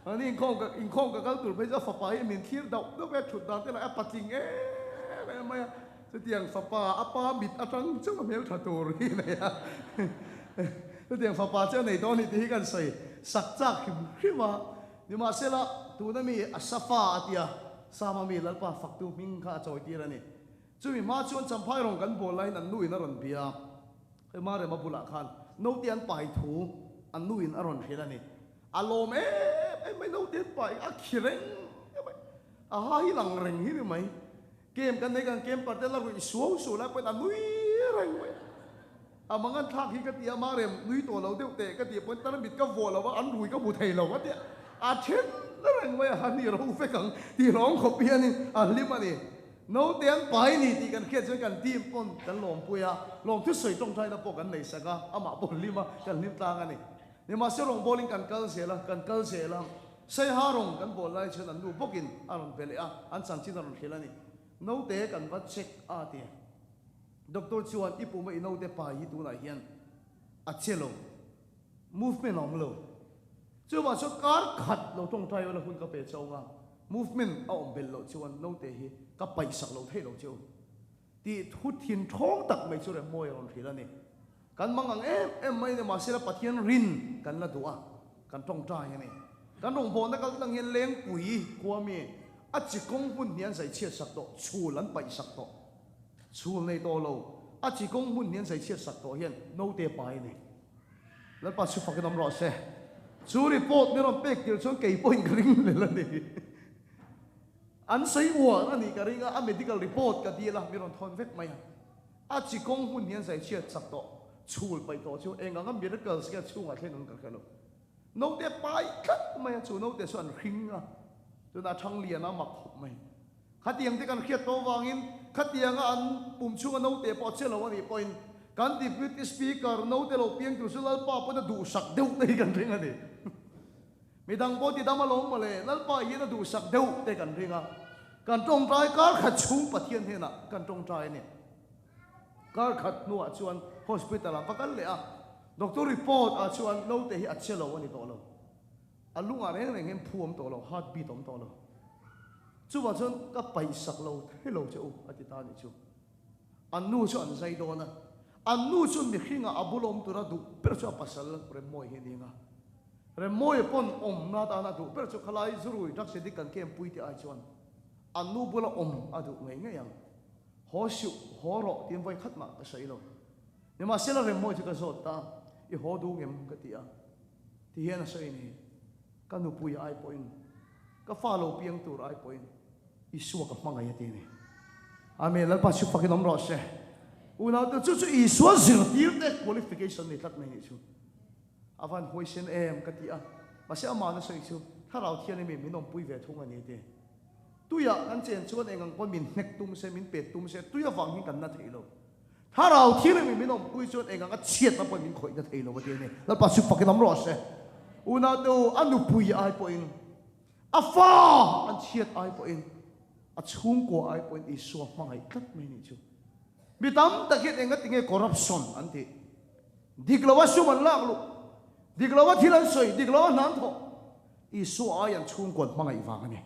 Ani inkhawm ka inkhawm ka kal tur phei chu a fapa hi min thlir dauh dauh a, thut dan te lah a patling em em mai a, chutiang fapa a pa mit atang chauh a hmeltha tur hi a nei a, chutiang fapa chu a nei dawn a ni tih hi kan sawi sak chak hrim hrim a, nimahsela tuna mi a safa a tia Sama mi Lalpa faktu hming kha a chawi tir a ni. Chumi hma chuan Champhai rawn kan bawl laiin an nuin a rawn bia a, hema rema bulah khan naute an pai thu an nuin a rawn hrilh a ni. A lawm em em mai, naute an pai a khi reng em mai, a ha hi lang reng hi ni mai. Kem kan nei kan kem parte la ruih suau suau lai pawhin a nui reng mai. A mangan thlak hi ka ti a, Marem nui tawh lo deuh teh ka tih pawhin tar mit ka vuah lo a, an rui ka hmu thei lo a ti a, a then reng mai a, a ni ro vek ang tih hlawm khawp hianin a hlim a ni. Naute an pai ni tih kan hriat chuan kan team pawn kan lawmpui a, lawmthusawi tawngtaina pawh kan nei sak a, amah pawh hlim a, kan hlim tlang a ni. Nimahse rawngbawlin kan kal zel a, kan kal zel a, Saiha rawng kan bawl lai chuan an nu bawkin a rawn be leh a, an chanchin a rawn hrilh a ni. Naute kan va check a ti. Doctor chuan i puma i naute pai hi tunah hian a che lo, movement a awm lo. Chuvang chuan kar khat lo tawngtai ula hun ka pe chauh ang a, movement a awm belh loh chuan naute hi ka paihsak lo theih lo che u tih thu thin thawng tak mai chu Remmawi a rawn hrilh a ni. Kan mang ang em em mai ni mahsela Pathian rin kan la duh a, kan tawngtai a ni. Kan rawngbawlna kal tlang hian Lengpui khua mi a chi kawng hmun hnih an zai chhiat sak tawh, chhul an paih sak tawh. Chhul nei tawh lo, a chi kawng hmun hnih an zai chhiat sak tawh hian naute pai a ni. Lalpa chu fakin awm rawh se. Chu report min rawn pek tir chuan kei pawhin ka ring lel a ni. An sawi uar a nih ka ring a, a medical report ka dil a, min rawn thawn vek mai a. A chi kawng hmun hian zai chhiat chak tawh, chhul paih tawh chu eng anga miracles nge chhungah thleng ang ka hre lo. Naute pai tlat mai a, chu naute chu an hring a, tunah thang lian a mak khawp mai. Khatiang te kan hriat tawh avangin khatianga an pum chhunga naute pawh a che lo a nih pawhin kan Deputy Speaker naute lo piang tur chu Lalpa pawn a duhsak deuh te hi kan ring a ni. Midang pawh ti dam alawm mawle, Lalpa hian a duhsak deuh te kan ring a, kan tawngtai kar khat chhung Pathian hnenah kan tawngtai a ni. Kar khat hnuah chuan hospital ah va kal leh a, doctor report ah chuan naute hi a che lo a ni tawh lo, a lungah reng reng hian phu awm tawh lo, heart beat awm tawh lo. Chuvang chuan ka paihsak lo thei lo che u a ti ta a nih chu. An nu chu an zai dawn a, an nu chu mihringah a bul awm tura duh ber chu a pasal Remmawi hi a ni ang a. Remmawia pawn awmna atana a duh ber chu khalai zurui drugs addict kan kem pui tih ai chuan an nu bula awm a duh ngei ngei ang. Haw suh, haw rawh tiin vawi khat mah ka sawi lo. Nimahsela Remmawia chu ka zawt ta, i haw duh ngem ka ti a. Ti hian a sawi ni, ka nupui ai pawhin, ka fa lo piang tur ai pawhin Isua ka hmangaih a ti a ni. Amen, Lalpa chu fakin awm rawh se. Unaute chu chu Isua zirtirte qualification ni tlat mai nih chu. A van huaisen em ka ti a, mahse amah na sawi chu Thlarau thian emi min awmpui ve thung a ni ti. Tuiah kan chen chuan eng ang pawn min hnek tum se, min pet tum se, tui avang hian kan na thei lo. Thlarau thian emi min awmpui chuan eng anga chhiatna pawhin min khawih na thei lo a ti a ni. Lalpa chu fakin awm rawh se. Unaute u, a nupui ai pawhin, a fa an chhiat ai pawhin. A chhungkua ai pawhin Isua hmangaih tlat mai nih chu. Mi tam tak hian enga tinge corruption an tih? Dik lo a sum an lak luh, dik lo a thil an sawi, dik lo a hna an thawh. Isua ai an chhungkua an hmangaih vang a ni.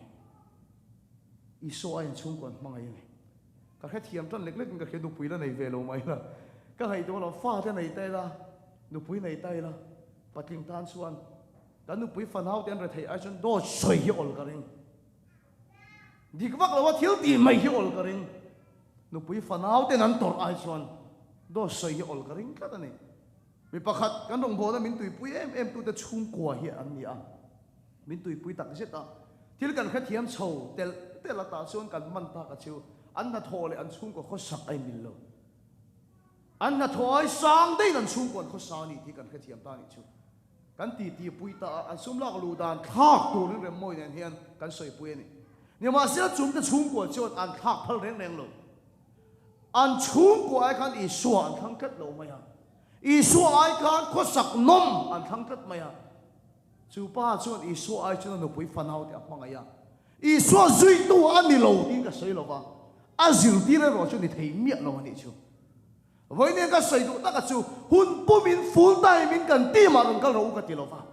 Isua ai an chhungkua an hmangaih a ni. Ka hrethiam tan lek lekin ka hria nupui la nei ve lo mai la. Ka ngaihtuah lo, fate nei ta ila, nupui nei ta ila, patling tan chuan kan nupui fanau te an retheih ai chuan dawt sawi hi awl ka ring. Dik vak lo a thil tih mai hi awl ka ring. Nupui fanau ten an tawrh ai chuan dawt sawi hi awl ka ring tlat a ni. Mi pakhat kan rawngbawlna min tuipui em em tute chhungkua hi an ni a. Min tuipui tak zet a. Thil kan hrethiam chho telh telh a tah chuan kan man tak a chu an hnathawh leh an chhungkaw khawsak a inmil lo. An hnathawh ai sang deihin an chhungkaw an khawsa a ni tih kan hrethiam ta a nih chu. Kan titi pui ta a, an sum lak luh dan thlak turin Remmawi nen hian kan sawipui a ni. Nimahsela chungte chhungkua chuan an thlak phal reng reng lo. An chhungkua ai khan Isua an thlang tlat lo mai a. Isua ai khan khawsak nawm an thlang tlat mai a. Chu pa chuan Isua ai chuan a nupui fanau te a hmangaih a. Isua zuitu a ni lo tiin ka sawi lo va, a zirtir erawh chu ni thei miah lo a nih chu. Vawiin ka sawi duh taka chu hun pumin full time in kan team ah rawn kal rawh u ka ti lo va.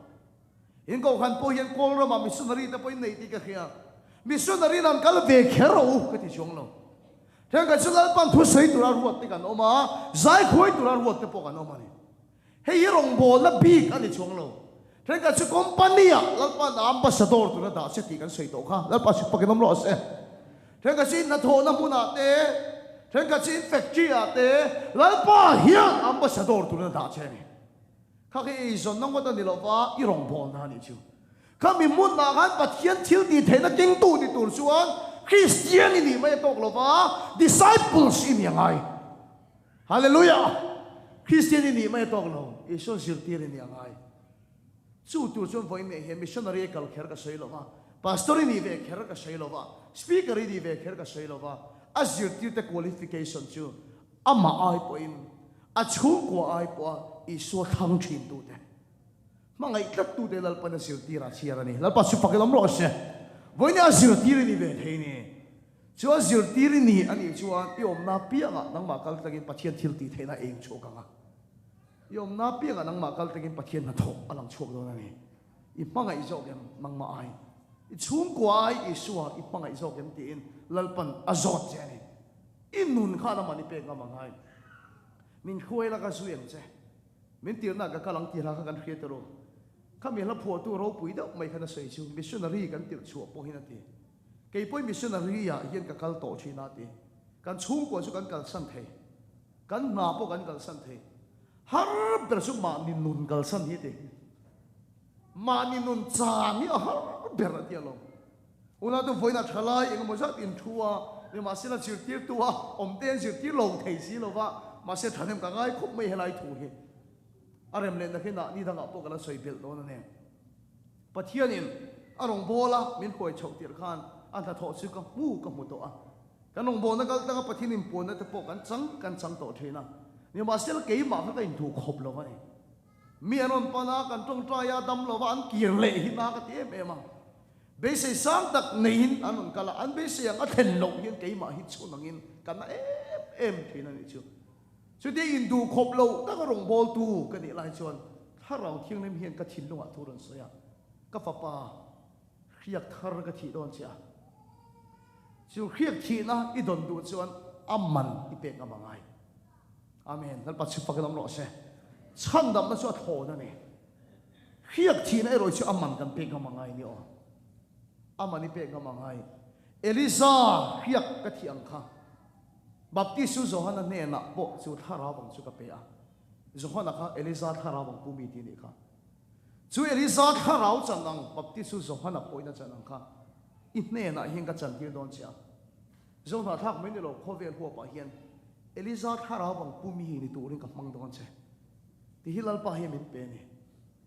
In kohhran pawh hian kawl ramah missionary te pawhin nei tih ka hria. Missionary in an kal ve kher rawh u ka ti chuang lo. Thenkhat chu Lalpan thu sawi tura ruat te kan awm a, zai khuai tura ruat te pawh kan awm a ni. Hei hi rawngbawlna bik a ni chuang lo. Thenkhat chu company ah Lalpan a ambassador tura dah che tih kan sawi tawh kha. Lalpa chhuk pakin awm rawh se. Thenkhat chu in hnathawhna hmunah te, thenkhat chu in factory ah te Lalpa hian ambassador tura dah che a ni. Kha khi eizawnna ngawt a ni lo va, i rawngbawlna a nih chu. Khami hmunah khan Pathian thil tih theihna kengtu ni tur chuan Kristian i nih mai a tawk lo va, disciples i ni a ngai. Hallelujah! Kristian i nih mai a tawk lo, Isua zirtir i nih a ngai. Chu tur chuan vawiin nei hian missionary a kal kher ka sawi lo va, pastor i nih ve kher ka sawi lo va, speaker i nih ve kher ka sawi lo va, a zirtirte qualification chu amah ai pawhin, a chhungkua ai pawha Isua thlang thintute, hmangaih tlattute Lalpan a zirtir a chhiar a ni. Lalpa chu fak ilawm rawh se. Vawiin a zirtir i ni ve thei ni. Chu a zirtir i ni a nih chuan i awmna piangah nangmah kal tlangin Pathian thil tih theihna eng chhuak ang a. I awmna piangah nangmah kal tlangin Pathian hnathawh a lang chhuak dawn a ni. I hmangaih zawk em nangmah ai? I chhungkua ai Isua i hmangaih zawk em tiin Lalpan a zawt che a ni. I nun khan amah ni pek ngam ang ai. Min hruai la ka zui ang che. Min tirna ka kal ang tih hla kha kan hria tawh lo. Khami hla phuahtu ropui deuh mai khan a sawi chu missionary kan tirh chhuah pawhin a ti. Kei pawhin missionary ah hian ka kal tawh thin a ti. Kan chhungkua chu kan kalsan thei. Kan hna pawh kan kalsan thei. Har ber chu mahni nun kalsan hi ti. Mahni nun chan hi a har ber a ti alawm. Unau vawiinah thalai engemaw zat in thu a, nimahsela zirtirtu a awm te an zirtir lo thei si lo va, mahse thahnem ka ngai khawp mai helai thu hi. A rem leh nakinah ni dangah pawh ka la sawi belh dawn a ni. Pathianin a rawngbâwl a min huai chhoh tirh khan a hnathawh chu ka hmu ka hmu tawh a. Kan rawngbâwlna kal tanga Pathian inpuanna te pawh kan chang kan chang tawh ṭhin a. Nimahsela keimah kha ka inthuh khawp lo a ni. Mi an rawn pan a, kan ṭawngṭai a, dam lova an kir leh hi na ka ti em em a. Beisei sang tak neiin an rawn kal a, an beisei ang a thlen loh hian keimah hi chhun angin ka na em em ṭhin a nih chu. Chutia induh khawp lo taka rawngbawltu ka nih lai chuan Thlarau Thianghlim hian ka thinlungah thu rawn sawi a, Ka fapa, hriak thar ka thih dawn che a, chu hriak thihna i dawn duh chuan a man i pek ngam a ngai. Amen. Lalpa chhip fakin awm rawh se. Chhandamna chu a thlawn a ni. Hriak thihna erawh chu a man kan pek ngam a ngai ni aw. A man i pek ngam a ngai. Elisa hriak ka thih ang kha. Baptistu Johana hnenah pawh chu thlarau ang chu ka pe a. Johana kha Elija thlarau ang pu mi tih nih kha. Chu Elija thlarau chan ang Baptistu Johana pawhin a chan ang kha i hnenah hian ka chantir dawn che a. Zohna thlak mai ni lo khawvel huapah hian Elija thlarau ang pu mi ni turin ka hmang dawn che. Ti hi Lalpa hian min pe a ni.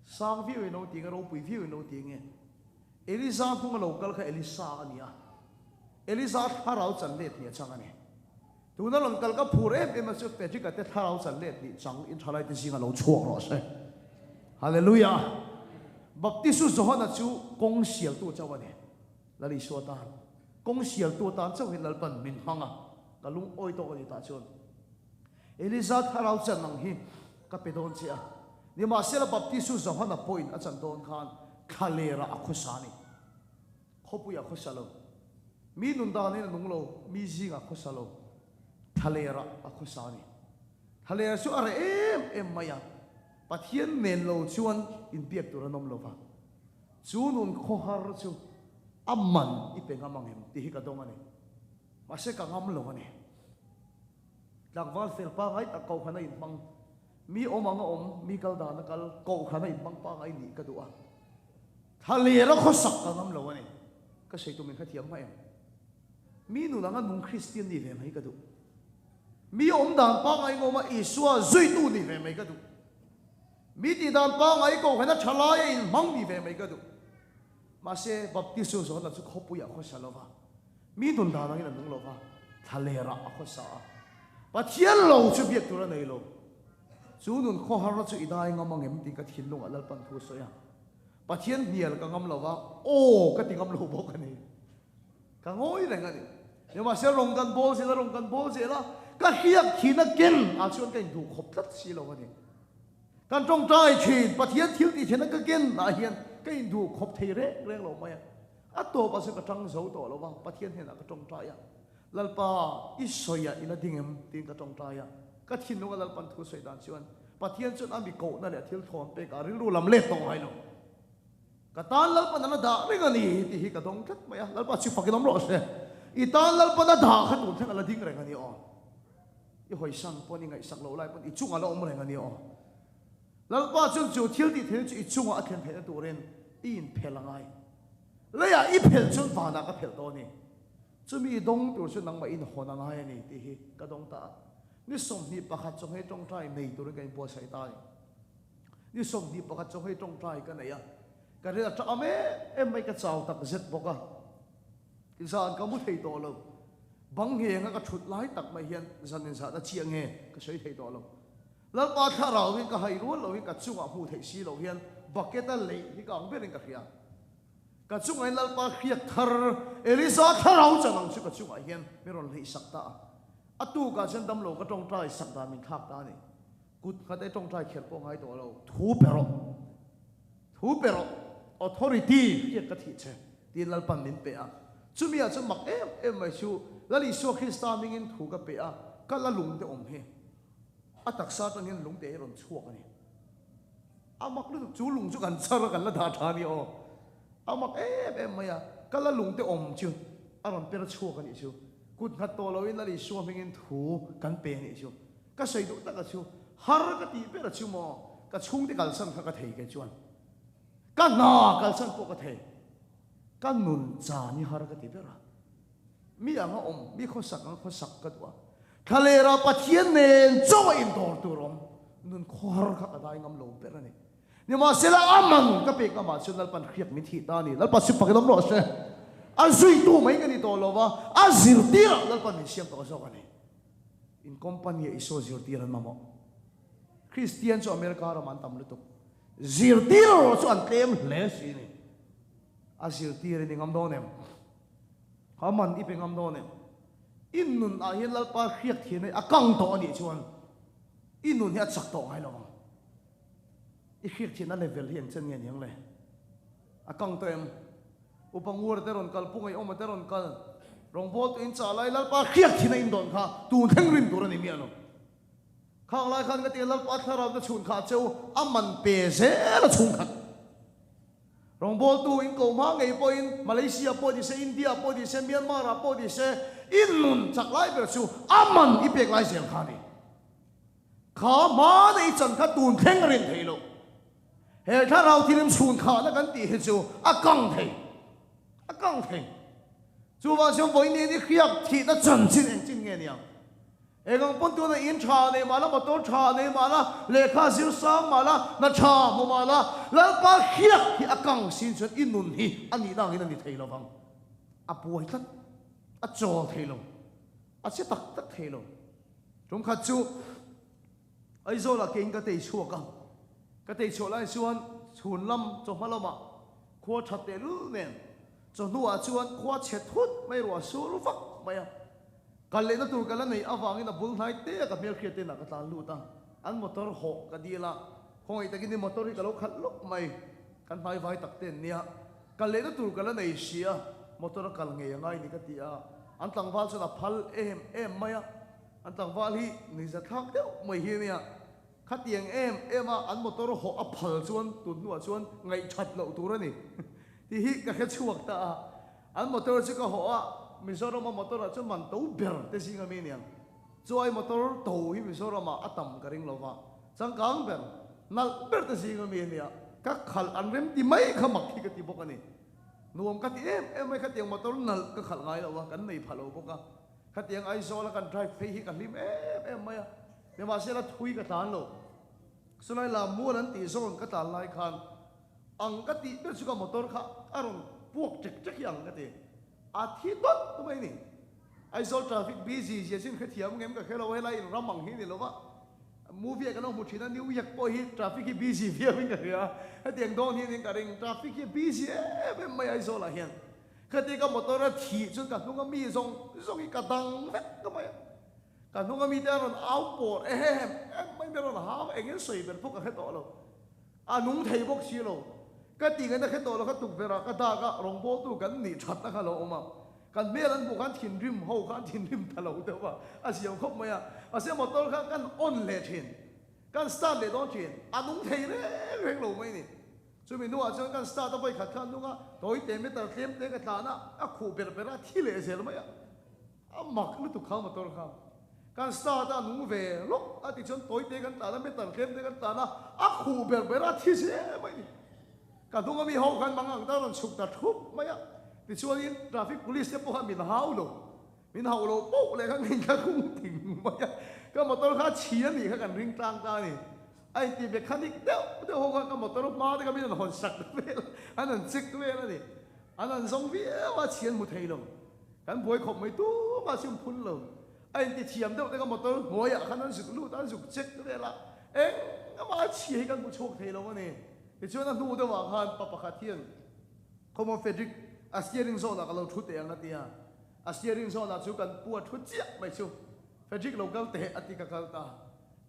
Sang viau in lo ti nge, ropui viau in lo ti nge. Elija hnunga lo kal kha Elisa a ni a. Eliza thlarau chan let nih a chang a ni. Tuna rawn kal ka phur em em a chu Patrick-a te thlarau chan let nih chang in thalaite zinga lo chhuak rawh se. Hallelujah! Baptistu Johana chu kawng sialtu chauh a ni. Lal Isua tan. Kawng sialtu atan chauhin Lalpan min hmang a, ka lungawi tawk a ni tah chuan. Eliza thlarau chan ang hi ka pe dawn che a, nimahsela Baptistu Johana pawhin a chan dawn khan thlalerah a khawsa a ni. Khawpuiah a khawsa lo. Mi nun danin a nung lo, mi zingah a khawsa lo. Thlalerah a khawsa a ni. Thlaler chu a reh em em mai a, Pathian nen lo chuan inbiak tur an awm lo va. Chu nun khawhar chu a man i pe ngam ang em tih hi ka dawng a ni. Mahse ka ngam lo a ni. Tlangval fel pangai tak kohhran a inhmang, mi awm ang a awm, mi kal dan a kal, kohhran a inhmang pangai nih ka duh a. Thlaler a khawsak ka ngam lo a ni. Ka sawi tum in hrethiam hma em? Mi nun anga nung Kristian nih ve mai ka duh. Mi awm dan pangai ngawma Isua zuitu nih ve mai ka duh. Mi tih dan pangai kohhran a tha lai a inhmang nih ve mai ka duh. Mahse, Baptist chu Johana chu khawpuiah a khawsa lo va, mi nun dan angin a nung lo va, thlalerah a khawsa a. Pathian lo chu biak tur a nei lo. Chu nun khawharna chu i dai ngam ang em tih ka thinlungah Lalpan thu a sawi a. Pathian hnial ka ngam lo va, aw ka ti ngam lo bawk a ni. Ka ngawi reng a ni. Nimahse rawng kan bawl zel a, rawng kan bawl zel a, ka hriak thina ken ah chuan ka induh khawp tlat si lo a ni. Kan tawngtai thin, Pathian thil tih thina ka ken ah hian ka induh khawp thei reng reng lo mai a. A tawp ah chuan ka tang zo tawh lo va, Pathian hnenah ka tawngtai a, Lalpa i sawi ah i la ding em? tiin ka tawngtai a. Ka thinlunga Lalpan thu sawi dan chuan Pathian chuan a mi kohna leh a thil thawn pek ah rilru lam let tawh ngai lo. Ka tan Lalpan a la dah reng a ni tih hi ka dawng tlat mai a, Lalpa chu fakin awm rawh se. I tan Lalpan a dah kha tun thleng a la ding reng a ni aw. I hawisan pawn i ngaihsak loh lai pawn i chungah la awm reng a ni aw. Lalpa chuan chu thil tih theihna chu i chungah a thlen theihna turin i inphelh a ngai. Leiah i phelh chuan vanah ka phelh dawn a ni. Chumi i dawng tur chu nangmah inhawn a ngai a ni tih hi ka dawng ta a. Ni 21 chawnghei tawngtai nei turin ka inbuatsaih ta a ni. Ni 21 chaw hei tawngtai ka nei a, ka ril a ṭah em em mai, ka chau tak zet bawk a, zan ka mu thei tawh lo, bang ngheng a ka ṭhut lai tak mai hian zan in zahna chiah nge ka sawi thei tawh lo. Lalpa thlarau hi ka hai rual lo hi ka chungah hmuh theih si lo hian bucket a leih hi ka ang berin ka hria. Ka chungah hian Lalpa hriak thar Elisa thlarau chan ang chu ka chungah hian min rawn leih sak ta a, a tukah chuan damlo ka tawngtai sak dan min thlak ta a ni. Kut nghat e tawngtai kher pawh ngai tawh lo. Thu pe rawh. Thu pe rawh. Authority hian ka thih che tiin Lalpan min pe a. Chumi ah chuan mak em em mai chu Lal Isua Krista hmingin thu ka pe a, ka la lung te awm hi. A taksa atang hian lung te hi rawn chhuak a ni. A mak lutuk chu lung chu kan char a kan la dah tha a ni aw. A mak em em mai a, ka la lung te awm chu a rawn per chhuak a nih chu. Kut nghat tawh loin Lal Isua hmingin thu kan pe a nih chu. Ka sawi duh tak a chu, har ka tih ber a chu maw, ka chhungte kalsan kha ka thei kei chuan. Ka hna kalsan pawh ka thei. Ka nun chan hi har ka ti ber a. Mi anga awm, mi khawsak anga khawsak ka duh a. Thlalera Pathian nen chaw a indawr tur awm, nun khawhar kha ka dai ngam lo ber a ni. Nimahsela a man ka pek amah chuan Lalpan hriak min thih ta a ni. Lalpa chu fakin awm rawh se. A zuitu mai ka ni tawh lo va, a zirtirah Lalpan min siam tawh zawk a ni. In company a Isua zirtir an mamawh. Kristian chu America ramah an tam lutuk. Zirtir erawh chu an tlem hle si a ni. A zirtir i ni ngam dawn em? A man i pe ngam dawn em? I nun ah hian Lalpa hriak thian hi a kang tawh a nih chuan i nun hi a chak tawh ngai lo ang. I hriak thianna level hi engchen nge niang le? A kang tawh em? Upa Ngura te rawn kal, Pu Ngaihawma te rawn kal, rawngbawltu in chah lai Lalpa hriak thin a indawn kha tun thleng rin tur a ni miah lo. Khang lai khan ka ti a, Lalpa thlarau te chhun kha cheu a man pe zel a chhung khat. Rawngbawltu in ko hma ngei pawhin Malaysia pawh ni se, India pawh ni se, Myanmar ah pawh ni se, in nun chak lai ber chu a man i pek lai zel kha a ni. Kha hma nei chan kha tun thleng a rin thei lo. He thlarau thilim chhun khahna kan tih hi chu a kang thei, a kang thei. Chuvang chuan vawiin i hriak thihna chanchin engchin nge niang? Engang pawn tuna in tha nei mah la, motor tha nei mah la, lehkha zir sang mah la, hna tha hmu mah la, Lalpa hriak hi a kang sin chuan i nun hi a nihna angin a ni thei lovang. A buai tlat, a chawl thei lo, a che tak tak thei lo. Tumkhat chu Aizawlah keiin ka tei chhuak a, ka tei chhuah lai chuan chhun lam chawhma lamah khua tha tehlul nen Chawhnuah chuan khua chhe thut mai ruah sur vak mai a. Kal lehna tur ka la neih avangin a bul hnai te a ka hmelhriat inah ka tlan lut a, an motor hawh ka dil a, khawngaih takin i motor hi ka lo khalh lawk mai, kan hnai vai tak te an nia, kal lehna tur ka la nei si a, motor a kal ngei a ngai ni ka ti a, an tlangval chuan a phal em em mai a, an tlangval hi nuihza thlak deuh mai hi a nia, khatiang em em a an motor hawh a phal chuan tun hnuah chuan ngaihthat loh tur a ni tih hi ka hre chhuak ta a. An motor chu ka hawh a, Mizorama motor ah chuan man to ber te zing ami aniang. Chuai motor to hi Mizoramah a tam ka ring lova, changkang ber, nalh ber te zing ami ania, ka khalh an rem ti mai kha mak hi ka ti bawk a ni. Nuam ka ti em em mai, khatiang motor nalh ka khalh ngai lo a, kan nei pha lo bawk a, khatiang Aizawl a kan drive phei hi ka hlim em em mai a, nimahsela thui ka tlan lo. Chulai Lammual an tih zawn ka tlan lai khan Ang ka tih ber chu ka motor kha a rawn puak ṭek ṭek hi ang ka ti. A thi dawt mai ni. Aizawl traffic busy zia chin hrethiam ngem ka hre lo, helai in ram ang hi ni lo va. Movie ah kan lo hmu ṭhin a, New York pawh hi traffic hi busy viau in ka hria. Hetiang dawn hian in ka ring, traffic hi busy em em mai Aizawl ah hian. Khati ka motor a thih chuan ka hnung a mi zawng zawng hi ka dang vek ta mai a. Ka hnung a mi te an rawn au pawr em em mai, mi rawn hau engin sawi ber pawh ka hre tawh lo. A nung thei bawk si lo. Ka tih ngaihna hre tawh lo kha tukverh ah ka dak a, rawngbawltu kan nih thatna kha lo awm a. Kan hmel an hmuh khan thinrim ho kha an thinrim ta lo deuh a, a ziam khawp mai a. Mahse motor kha kan on leh thin, kan start leh dawn thin, a nung thei reng reng lo mai ni. Chumi hnuah chuan kan start a vawikhat kha a nung a, tawi te meter tlem te ka tlan a, a khuh ber ber a, thi leh zel mai a. A mak lutuk kha motor kha. Kan start a nung ve lawk a tih chuan tawi te kan tlan a, meter tlem te kan tlan a, a khuh ber ber a thi zel mai ni. Ka hnung ami ho khan mang ang ta rawn chhuk ta thup mai a, tichuanin traffic police te pawh khan min hau lo, min hauh lo poh leh kha ngei kha kung ting mai a, ka motor kha chhi a nih kha kan ring tlang ta a ni. A inti mechanic deuh deuh ho khan ka motor hma te kha min rawn hawn sak vel a, an rawn check vel a ni. An rawn zawng viau a, chhi an hmu thei lo. Kan buai khawp mai tumah chu an phun lo. A inti thiam deuh te ka motor hnuaiah khan an zuk lut a, an zuk check vel a, engmah a chhia hi kan hmu chhuak thei lo a ni. Tichuan a hnu deuhah khan pa pakhat hian Khawmaw Frederick, a steering zawnah ka lo thu teh ang a ti a. A steering zawnah chu kan pu a thu chiah mai chu. Frederick lo kal teh a ti ka kal ta.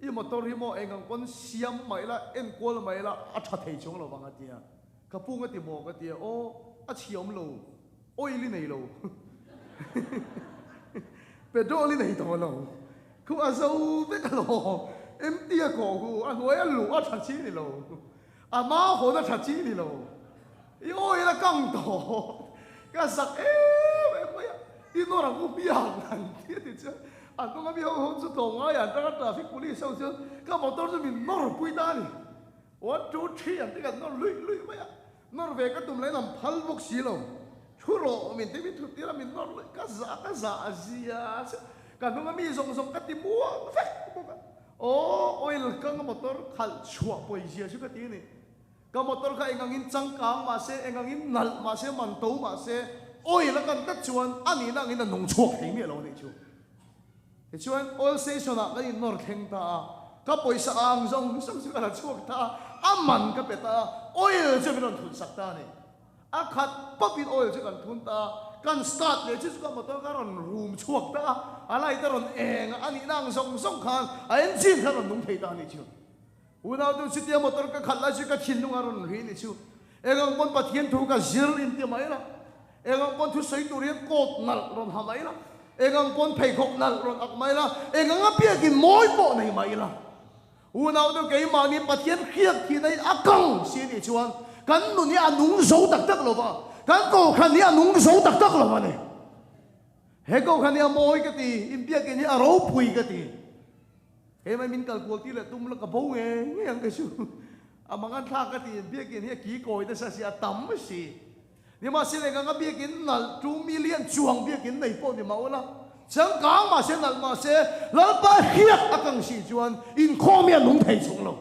I motor hi maw eng ang pawn siam mai la, enkual mai la, a tha thei chuang lo vang a ti a. Ka pu nga ti maw ka ti a, aw a chhia awm lo. Oil i nei lo. Petrol i nei tawh lo. Khu a zo vek alawm. Empty a kawh hu, a hnuai a luh a tha chi ni lo. A hma hawn a tha chi ni lo. I oil a kang tawh. Ka zak em em mai a. I nawr ang u hmiang an ti a ti chuan an hnung a mi ho ho chu tlawmngai an tang a traffic police ho chuan ka motor chu min nawr pui ta a ni. One two three an ti kan nawr luih luih mai a. Nawr ve ka tum leh lam phal bawk si lo. Thu rawh min ti min thut tir a min nawr luih ka zah ka zah a zia che. Ka hnung a mi zawng zawng ka ti muang vek bawk a. Aw oil kang a motor khalh chhuah pawi zia chu ka ti a ni. Ka motor kha engangin changkang mah se, engangin nalh mah se, man to mah se, oil a kan tlat chuan a nihna angin a nung chhuak thei miah lo a nih chu. Tichuan oil station ah kan in nawr thleng ta a, ka pawisa ang zawng zawng chu ka la chhuak ta a, a man ka pe ta a, oil chu min rawn thun sak ta a ni. A khat pawp in oil chu kan thun ta a, kan start leh chu chu ka motor kha rawn rum chhuak ta a, a light a rawn eng a, a nihna ang zawng zawng khan a engine kha a rawn nung thei ta a nih chu. Unau tu chutia motor ka khalh lai chu ka thinlung a rawn ri ni chu. Eng ang pawn Pathian thu ka zir in ti mai la, eng ang pawn thusawi tur hian coat nalh rawn ha mai la, eng ang pawn pheikhawk nalh rawn ak mai la, eng ang a biakin mawi pawh nei mai la. Unau tu keimahni Pathian hriat thihna hi a kang si anih chuan kan nun hi a nung zo tak tak lo va, kan kohhran hi a nung zo tak tak lo a ni. He kohhran hi a mawi ka ti, inbiakin hi a ropui ka ti. He mai min kal kual tir leh tum la ka bo nge nge ang kei chu. A mangan thlak ka ti biakin hi a ki kawi nasa si a tam si. Nimahsela eng anga biakin nalh 2 million chuang biakin nei pawh ni mah ula changkang mahse nalh mahse Lalpa hriat a kang si chuan inkhawm hi a nung thei chung lo.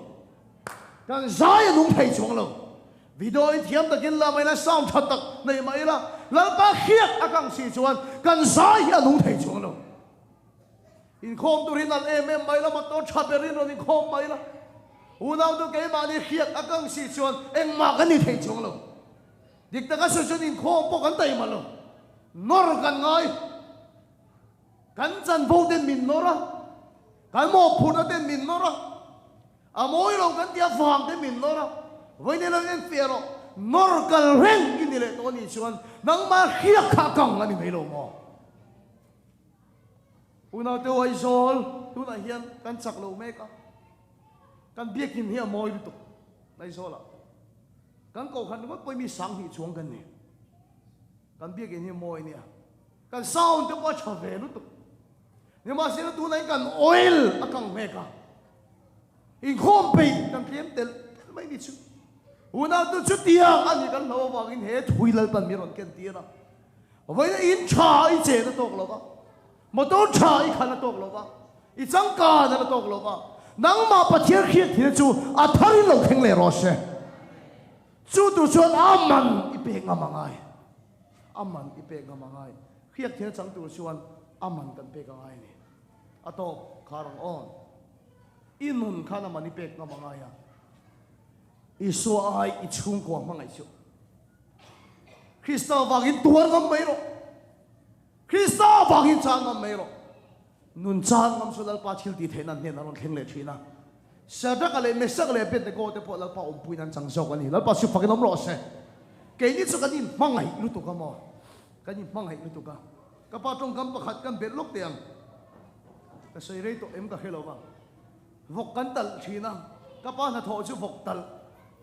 Kan zai a nung thei chung lo. Video in thiam takin la mai la sound tha tak nei mah ila Lalpa hriat a kang si chuan kan zai hi a nung thei chung lo. Inkhawm tur hi nalh em em mai la, motor tha berin rawn inkhawm mai la. Unau chu keimahni hriat a kang si chuan engmah kan ni thei chuang lo. Dik taka sawi chuan inkhawm pawh kan taima lo. Nawr kan ngai. Kan chanvo ten min nawr a, kan mawhphurhna ten min nawr a, a mawi lo kan tih avang ten min nawr a, vawiin lo en fiah rawh, nawr kal reng i ni leh tawh a nih chuan nangmah hriak kha a kang a ni mai lo maw? Unaute Aizawl tunah hian kan chak lo mek a, kan biakin hi a mawi lutuk Aizawlah. Kan kohhran ringawt pawhin mi 2000 chuang kan ni. Kan biakin hi mawi nia. Kan sound te pawh a tha ve lutuk. Nimahsela tunah hian kan oil a kang hmek a. Inkhawm peih kan tlem telh telh mai ni chu. Unau tu chutiang a ni kan hlo avangin he thui Lalpan mi rawn ken tir a. Vawiin in tha i chen a tawk lo va, motor tha i khalh a tawk lo va, i changkan a la tawk lo va, nangmah Pathian hriat thina chu a tharin lo thleng leh rawh se. Chu tur chuan a man i pek ngam a ngai. A man i pek ngam a ngai. Hriak thil chang tur chuan a man kan pek a ngai a ni. A tawp khar ang aw. I nun khan a man i pek ngam a ngai a. Isua ai i chhungkua hmangaih chu. Krista vangin tuar ngam mai rawh. Krista vangin chang ngam mai rawh. Nun chang ngam chu Lalpa thil tih theihna hnenah rawn thleng leh thin a. Shadrach-a leh Meshach-a leh Abednego te pawh Lalpa awmpuiin an chang zawk a ni. Lalpa chu fakin awm rawh se. Keini chu kan inhmangaih lutuk a maw? Kan inhmangaih lutuk a. Ka pa tawngkam pakhat kan belh lawk teh ang. Ka sawi rei tawh em ka hre lo va. Vawk kan talh thin a. Ka pa hnathawh chu vawk talh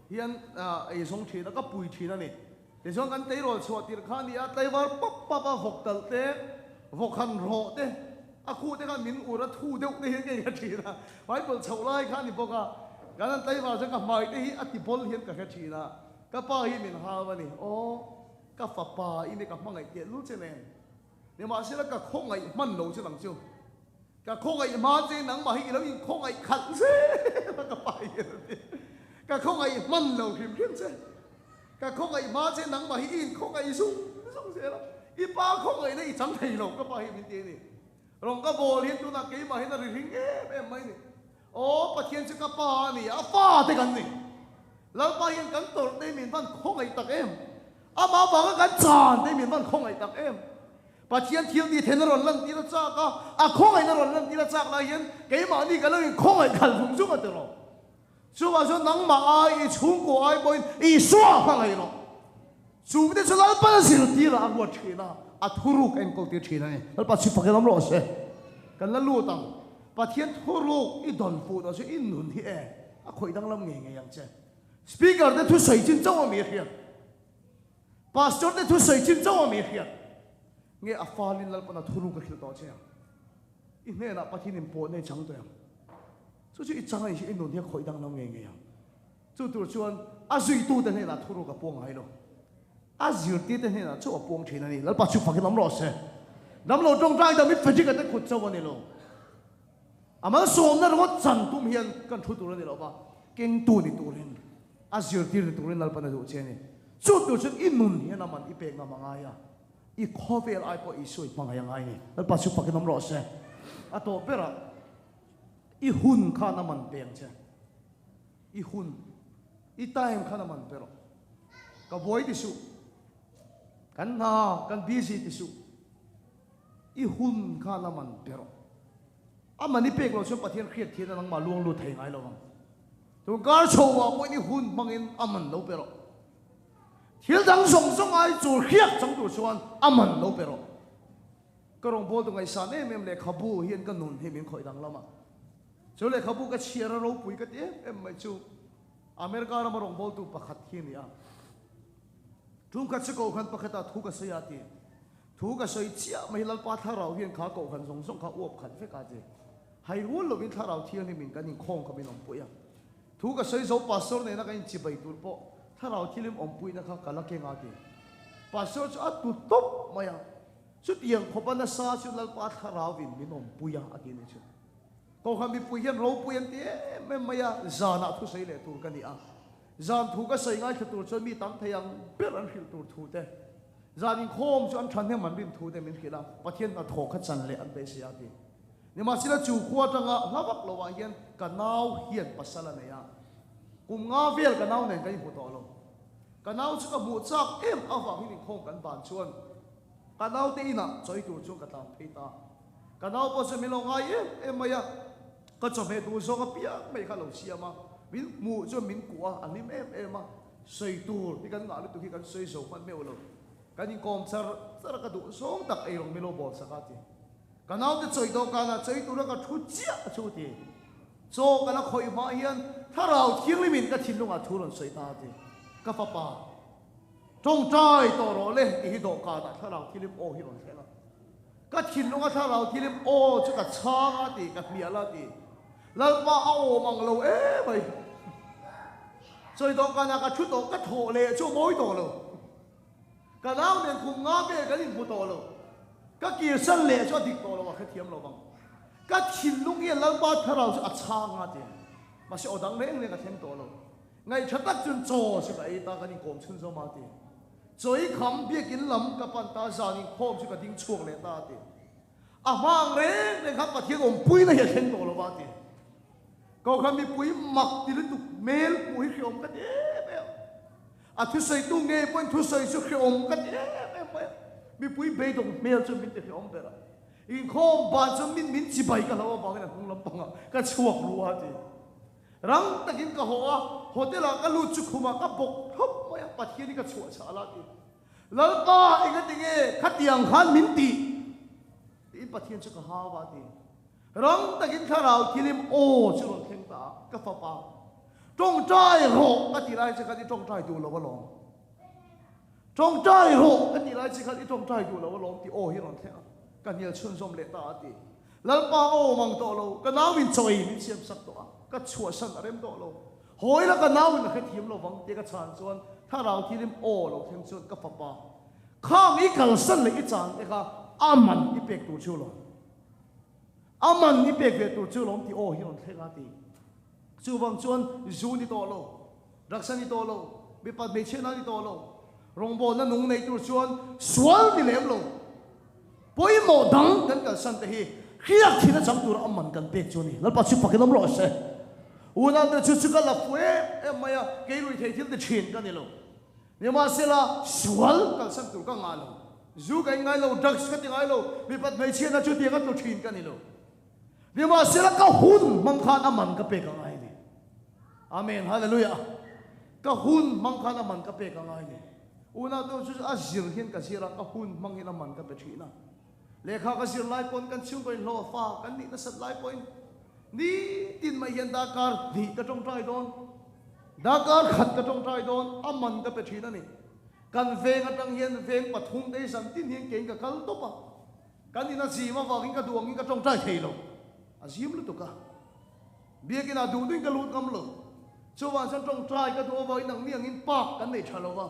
hian ei zawng thin a, ka pui thin a ni. Tichuan kan tleirawl chhuah tirh kha a ni a, tlaivar pap pap a vawk talh te, vawk han rawh te, a khuh te khan min ur a thu deuh te hian ka inhre thin a, Bible chhoh lai kha a ni bawk a, kan han tlaivar chuan ka hmai te hi a ti bawl hian ka hre thin a, ka pa hi min hau a ni, aw ka fapa i ni ka hmangaih teh lul che nen, nimahsela ka khawngaih hman lo che nang chu. Ka khawngaih hma che nangmah hi i lo inkhawngaih khalh zel a ka pa hian a ti. Ka khawngaih hman lo hrim hrim che. Ka khawngaih hma che nangmah hi i inkhawngaih zung zung zel a. I pa khawngaihna i chang thei lo ka pa hi min ti a ni. Rawng ka bawl hian tunah keimah hian a ri ring em em mai a ni. Aw Pathian chu ka pa a ni, a fa te kan ni. Lalpa hian kan tawrh te min van khawngaih tak em. Amah avanga kan chan te min van khawngaih tak em. Pathian thil tih theihna rawn lantir a chak a, a khawngaihna rawn lantir a chak lai hian keimahni ka lo inkhawngaih khalh vung zung a ti rawh. Chuvang chuan nangmah ai, i chhungkaw ai pawhin Isua hmangaih rawh. Chungte chu Lalpan a zirtir a, a ruat thin a, a thuruk a enkawl tir thin a ni. Lalpa chu fakin awm rawh se. Kan la lut ang. Pathian thuruk i dawn fuh tawh chu i nun hi e, a khawih danglam ngei ngei ang che. Speaker te thusawi chin chauh a mi a hriat. Pastor te thusawi chin chauh a mi hriat nge a falin Lalpan a thuruk a hrilh tawh che ang. I hnenah Pathian in pawh nei chang tawh ang. Chu chu i chang a i nun hi a khawih dang lo ngei ngei ang. Chu tur chuan a zuitu te hnenah thuruk a puang ngai lo. A zirtir te hnenah chauh a puang thin a ni. Lalpa chu fakin awm rawh se. Damlo tawngtai dam i Frederick-a te kut chauh a ni lo. A malsawmna ringawt chan tum hian kan thu tur a ni lo va, kengtu ni turin, a zirtir ni turin Lalpan a duh che a ni. Chu tur chuan i nun hian a man i pek ngam a ngai a, i khawvel ai pawh Isua i hmangaih a ngai a ni. Lalpa chu fakin awm rawh se. A tawp berah i hun khan a man pe ang che. I hun, i time khan a man pe rawh. Ka buai ti suh. Kan hna, kan busy ti suh. I hun khan a man pe rawh. A man i pek loh chuan Pathian hriat thian a nangmah luang lut thei ngai lo ang. Tun kar chho ah pawhin i hun hmangin a man lo pe rawh. Thil dang zawng zawng ai chu hriak chang tur chuan a man lo pe rawh. Ka rawngbawltu ngaihsan em em lehkhabu hian ka nun hi min khawih danglam a. Chu lehkhabu ka chhiar a ropui ka ti em em mai chu America rama rawngbawltu pakhat hi a ni a. Tumkhat chu kohhran pakhatah thu ka sawi a ti. Thu ka sawi chiah mai Lalpa thlarau hian kha kohhran zawng zawng kha uap khat vek a ti. Hai rul lovin thlarau thianghlim in kan inkhawm kha min awmpui a. Thu ka sawi zo pastor nena kan inchibai tur pawh thlarau thianghlim awmpuina kha ka la keng a ti. Pastor chu a tu tawp mai a. Chutiang khawp a nasa chu Lalpa thlarau in min awmpui a a ti ni chu. Kohhran mipui hian ropui an ti em em mai a, zanah thu sawi leh tur ka ni a. Zan thu ka sawi ngaithla tur chuan mi tam thei ang ber an hrilh tur thu te, zan inkhawm chu an thahnem an rin thu te min hrilh a, Pathian hnathawh kha chan leh an beisei a ti. Nimahsela chu khua atanga hla vak lo ah hian ka nau hian pasal a nei a, kum nga vel ka nau nen kan inhmu tawh lo. Ka nau chu ka hmuh chak em avangin inkhawm kan ban chuan ka naute inah chawi tur chuan ka tlan phei ta. Ka nau pawh chuan min lo ngai em em mai a, ka chawhmeh duh zawng apiang mai kha a lo siam a, min hmuh chuan min kuah a, a hlim em em a, sawi tur hi kan ngah lutuk hi kan sawi zo hman meuh lo. Kan inkawm char char a, ka duh zawng tak ei rawng min lo bawl sak a ti. Ka naute chawi dawhkanah chawi tura ka thu chiah a chu ti. Chaw ka la khawih hma hian Thlarau Thianghlimin ka thinlungah thu rawn sawi ta a ti. Ka fapa, tawngtai tawh rawh le tih hi dawhkanah Thlarau Thianghlim aw hi rawn thleng a. Ka thinlunga Thlarau Thianghlim aw chu ka chhang a ti, ka hmial a ti. Lalpa a awm ang lo emai. Chawi dawhkanah ka thu tawh, ka thawh leh chu a mawi tawh lo. Ka nau nen kum nga vel kan inhmu tawh lo. Ka kirsan leh chu a dik tawh lo a hrethiam lo vang. Ka thinlung hian Lalpa Thlarau chu a chhang a ti. Mahse aw dang reng reng a thleng tawh lo. Ngaihṭha tak chuan chaw chu ka ei ta kan inkawm chhun zawm a ti. Chaw i kham biakin lam ka pan ta zan inkhawm chu ka ding chhuak leh ta a ti. A hma ang reng reng khan Pathian awmpuina hi a thleng tawh lo va a ti. Kohhran mipui mak ti lutuk hmel hmuh hi hreawm ka ti em em. A thusawitu ngei pawhin thusawi chu hreawm ka ti em em mai a. Mipui beidawng hmel chuan min ti hreawm ber a. Inkhawm ban chuan min min chibai ka hlo avangin a hnung lampangah ka chhuak ru a ti. Rang takin ka haw a, hotel ah ka lut chu khumah ka bawk thlawp mai a, Pathian hi ka chhuah chhah la ti. Lalpa engati nge khatiang khan min tih? Tiin Pathian chu ka hau a ti. Rang takin thlarau thilim aw chu rawn thleng ta a, ka fapa, tawngtai rawh ka ti lai che khan i tawngtai duh lo alawm. Tawngtai rawh ka ti lai che khan i tawngtai duh lo alawm tih aw hi rawn thleng a, ka hnial chhunzawm leh ta a ti. Lalpa aw mang tawh lo, ka nau in chaw ei min siam sak tawh a, ka chhuahsan a rem tawh lo. Hawi la ka nau in a hrethiam lo vang tia ka chhan chuan thlarau thilim aw lo thleng chuan ka fapa, khang i kalsan leh i chan te kha a man i pek tur chu lawm. A man i pek ve tur chu lawm tih aw hi rawn thleng a ti. Chuvang chuan zu ni tawh lo, drugs a ni tawh lo, mipat hmeichhiatna a ni tawh lo, rawngbawlna nung nei tur chuan sual ni lem lo. Pawimawh dang kan kalsan te hi hriak thin a chang tura a man kan pek chu a ni. Lalpa chu fakin awm rawh se. Unau te chu chu ka la fu em em mai a, kei rui thei thil ti thin ka ni lo. Nimahsela, sual kalsan tur ka ngah lo. Zu ka in ngai lo, drugs ka ti ngai lo, mipat hmeichhiatna chu tiang a tlu thin ka ni lo. Nimahsela, ka hun hmang khan a man ka pek a ngai a ni. Amen, Hallelujah. Ka hun hmang khan a man ka pek a ngai a ni. Unau te chu a zir hian ka zir a, ka hun hmang hian a man ka pe thin a. Lehkha ka zir lai pawhin kan chhungkaw in hlawh fa kan nih nasat lai pawhin nitin mai hian darkar hnih ka tawngtai dawn. Darkar khat ka tawngtai dawn, a man ka pe thin a ni. Kan veng atang hian veng pathum te hi zan tin hian keiin ka kal tawp a. Kan in a zim avangin ka duh angin ka tawngtai thei lo. A zim lutuk a. Biakinah duh duhin ka lut ngam lo. Chuvang chuan tawngtai ka duh avangin nangni angin park kan nei tha lo va.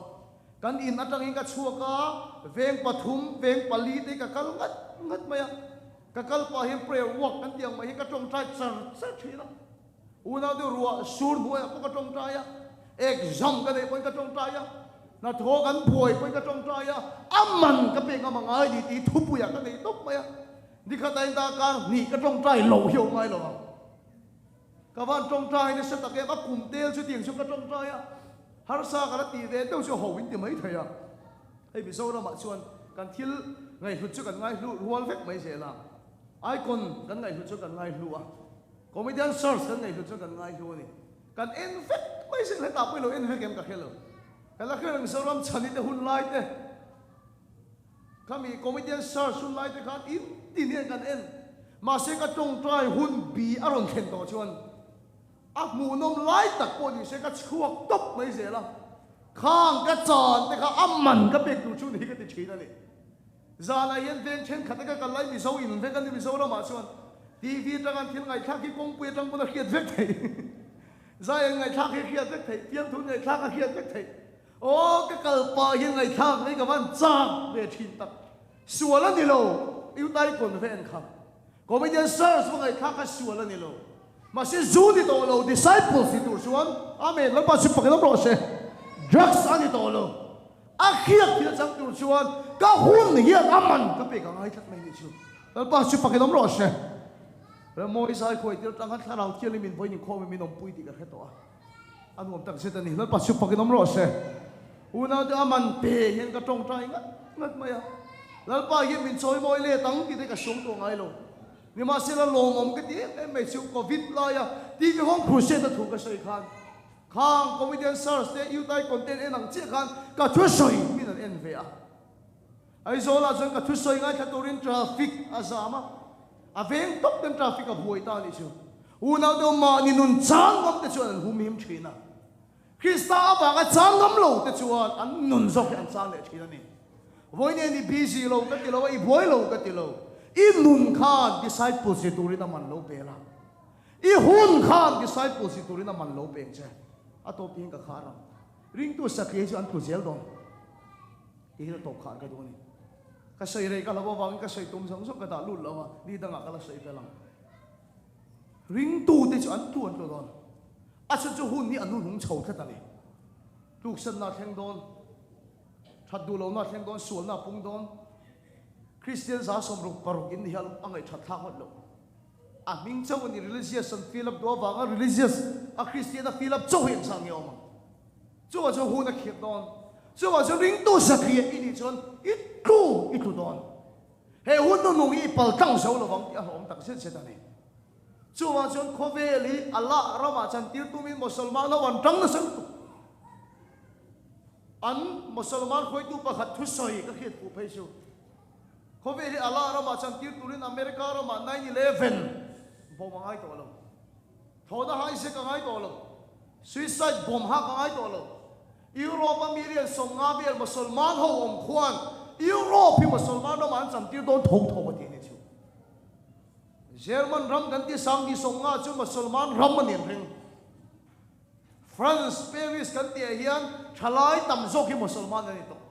Kan in atangin ka chhuak a, veng pathum, veng pali te hi ka kal ngat ngat mai a. Ka kal pah hian prayer walk kan tih ang mai hi ka tawngtai char char thin a. Unau te ruah sur hnuaiah pawh ka tawngtai a, exam ka neih pawhin ka tawngtai a, hnathawh kan buai pawhin ka tawngtai a, a man ka pek ngam a ngai ni tih thupuiah ka nei tawp mai a, nikhat ain darkar hnih ka tawngtai lo hi a awm ngai lo ang. Ka van tawngtai nasa tak em, a kum tel chu tiang chuan ka tawngtai a, harsa ka la tih ve deuh chu ho in ti mai thei a, hei Mizoramah chuan kan thil ngaihhlut chu kan ngaihlu rual vek mai zel a, icon kan ngaihhlut chu kan ngaihlu a. Comedian search kan ngaihhlut chuan kan ngaihlu a ni. Kan en vek mai sin hetah pawh i lo en vek em ka hre lo. Kan la hre reng Zoram chhani te hun lai te khami comedian search hun lai te khan in tin hian kan en. Mahse ka tawngtai hun bi a rawn thlen tawh chuan a hmuhnawm lai tak pawh ni se ka chhuak tawp mai zel a. Khang ka chan te kha a man ka pek tur chu ni hi ka ti thin a ni. Zanah hian veng thenkhat eka kal lai Mizo in vek a ni Mizoramah chuan TV atang an thil ngaihthlak hi kawngpui atang pawn a hriat vek theih. Zai an ngaihthlak hi a hriat vek theih, fiamthu ngaihthlak a hriat vek theih. Aw ka kal pah hian ngaihthlak mai ka van chak ve thin tak. Sual a ni lo, Utai convent kha. Comedian search va ngaihthlak kha sual a ni lo. Mahse zu ni tawh lo, disciples ni tur chuan Amen, Lalpa chu pakin awm rawh se. Drugs a ni tawh lo. A hriat thil chang tur chuan ka hun hian a man ka pek a ngai tlat mai ni chu. Lalpa chu pakin awm rawh se. Remawi zai khuai tir atang khan thlarau thianghlim in vawiin inkhawm in min awmpui tih ka hre tawh a. A nuam tak zet a ni. Lalpa chu pakin awm rawh se. Unaute a man pe hian ka tawngtai ngat ngat mai a, Lalpa hian min chawimawi let ang tih te ka suang tawh ngai lo. Nimahsela lawmawm ka ti em em mai chu Covid laia TV Home Crusade a thu ka sawi khan khang comedian search te Utai content en ang chiah khan ka thusawi min an en ve a. Aizawlah chuan ka thusawi ngaithla turin traffic a zam a, a veng tawp ten traffic a buai ta a nih chu. Unau deuh mahni nun chang ngam te chuan an humhim thin a. Krista avanga chang ngam lo te chuan an nun zawk hi an chang leh thin a ni. Vawiin i busy lo ka ti lo a, i buai lo ka ti lo. I nun khan disciples ni turin a man lo pel a. I hun khan disciples ni turin a man lo peng che. A tawp tiin ka khar ang. Ringtu satliah hi chu an tlu zel dawn. Tih hi a tawp khar ka duh a ni. Ka sawi rei ka hlauh avangin ka sawi tum zawng zawng ka dah lut lo a, ni dangah ka la sawi vel ang. Ringtute chu an tlu an tlu dawn. A chhan chu hun hi a hnuhnung chho tlat a ni. Tluksanna a thleng dawn, that duh lohna a thleng dawn, sualna a pung dawn. Kristian 60 in ni hi a ngaihthat thlak ngawt lo. A hming chauh a ni, religious an fill up duh avanga religious a Kristian a fill up chauh hi engzah nge awm ang? Chuvah chuan hun a khirh dawn. Chuvah chuan ringtu satliah i nih chuan i tlu i tlu dawn. He hun hnuhnung hi i pal tlang zo lovang tih a hlawhawm tak zet zet a ni. Chuvang chuan khawvel hi Allah ramah chantir tumin Mosolman ho an tang nasa lutuk. An Mosolman hruaitu pakhat thusawi ka hriat fuh phei chu, Khawvel hi Allah ramah chantir turin America ramah 9/11 bomb a ngai tawh lo. Thlawhna hijack a ngai tawh lo. Suicide bomb hak a ngai tawh lo. Europe a mi rian 50 vel Mosolman ho awm khuan Europe hi Mosolman ramah an chantir dawn tho tho a ti a ni chu. German ram kan ti sangni 50 chu Mosolman ram a ni an ring. France, Paris kan tihah hian thalai tam zawk hi Mosolman an ni tawh.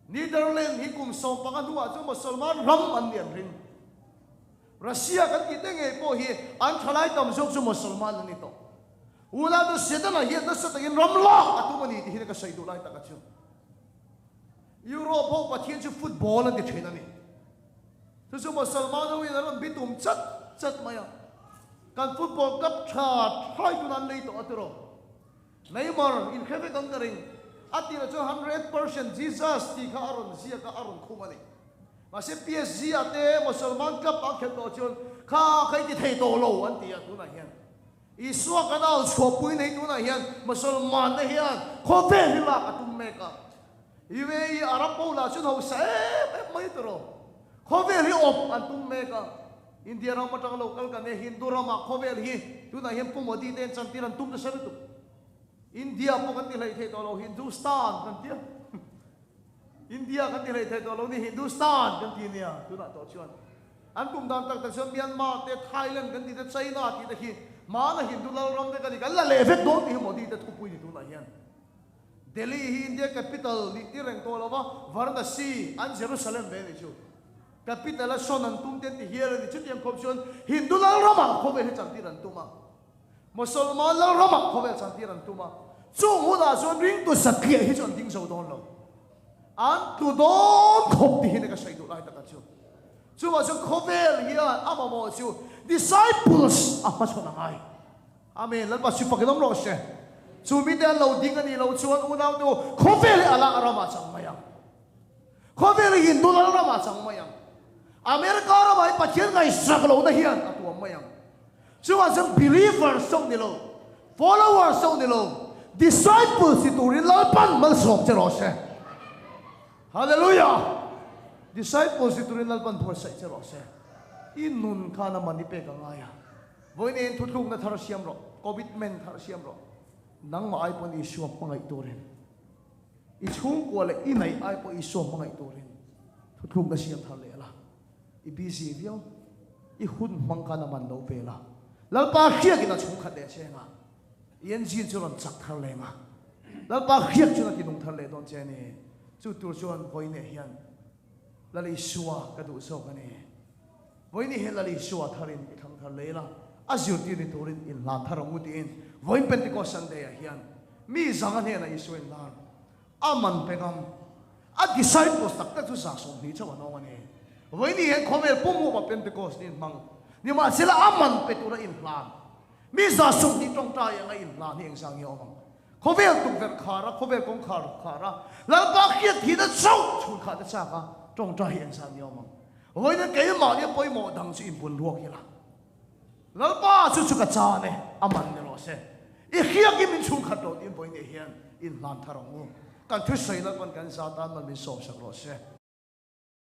Netherlands hi kum 15 hnuah chu Mosolman ram an ni an ring. Russia kan tih te ngei pawh hi an thalai tam zawk chu Mosolman an ni tawh. Unau chu Setana hian nasa takin ram lak a tum a ni tih hi ka sawi duh lai tak a chu. Europe ho Pathian chu football an ti thin a ni. Chu chu Mosolman ho in an rawn bitum chat chat mai a. Kan football club tha thlai tuna an lei tawh a tiraw. Neymar in hre vek ang ka ring. A tirah chuan 100% Jesus tih kha a rawn ziak a, a rawn khum a ni. Mahse PSG ah te Mosolman club ah khelh tawh chuan kha kha i ti thei tawh lo an ti a tunah hian. Isua kan au chhuahpui nei tunah hian Mosolman te hian khawvel hi lak a tum mek a. UAE Arab ho lah chuan hausa em em mai tawh. Khawvel hi awp an tum mek a. India ram atanga lo kal kan e Hindu ramah khawvel hi tunah hian Pu Modi te chantir an tum nasa lutuk. India pawh kan ti hleih theih tawh lo Hindustan kan tia. India kan ti hleih theih tawh lo ni Hindustan kan ti nia tunah tawh chuan. An tum dan tak tak chuan Myanmar te Thailand kan ti te China tih te khi hmana Hindu lal ram te kan ni kan la leh vek dawn tih hi Modi te thupui ni tunah hian. Delhi hi India capital nih tir reng tawh lo va, Varanasi an Jerusalem ve nih chu. Capital a sawn an tum te an ti hial a ni. Chutiang khawp chuan Hindu lal ramah khawvel hi chantir an tum a, Mosolman lal ramah khawvel chantir an tum a. Chung hunah chuan ringtu satliah hi chu an ding zo dawn lo. An tlu dawn khawp ti hian ka sawi duh lai tak a chu. Chuvah chuan khawvel hian a mamawh chu disciples a hmachhawn a ngai. Amen. Lalpa si fakin awm rawh se. Chu mite an lo ding a nih loh chuan unaute u, khawvel hi Allah ramah chang mai ang. Khawvel hi Hindu lal ramah chang mai ang. America ramah hi Pathian ngaihsak lohna hian a tuam mai ang. Chuvang chuan believers chauh ni lo, followers chauh ni lo, disciples ni turin Lalpan malsawm che rawh se. Hallelujah! Disciples ni turin Lalpan buatsaih che rawh se. I nun khan a man i pek a ngai a. Vawiin thutlukna thar siam rawh, commitment thar siam rawh. Nangmah ai pawn Isua hmangaih turin, i chhungkua leh i neih ai pawh Isua hmangaih turin thutlukna siam thar leh la. I busy viau, i hun hmang khan a man lo ve la. Lalpa hriakin a chhungkhat leh che anga, i engine chu rawn chak thar leng a. Lalpa hriak chuan a tinung thar leh dawn che a ni. Chu tur chuan vawiinah hian Lal Isua ka duh zawk a ni. Vawiin hi Lal Isua tharin i thlang thar lei la, a zirtir ni turin inhlan thar ang u tiin vawiin Pentecost Sunday ah hian mi zanga hnenah Isua inlar a man pe ngam. A disciples tak tak chu 20 chauh an awm a ni. Vawiin hian khawvel pumhum ah Pentecost ni inhmang nimahsela a man pe tura inhlan mi 20 tawngtai anga inhlan hi engzah nge awm ang? Khawvel tukverh khar a, khawvel kawngkhar khar a, Lalpa hriat thihna chauh chhun khah te chak a, tawngtai hi engzat ni awm ang? Vawiin keimahni a pawimawh dang chu inbun ruak ila. Lalpa chu chu ka chan e, a man ni rawh se. I hriakin min chhung khat lo tiin vawiin hian inhlan thar ang u. Kan thusawi Lalpan kan za tan man min sawmsak rawh se.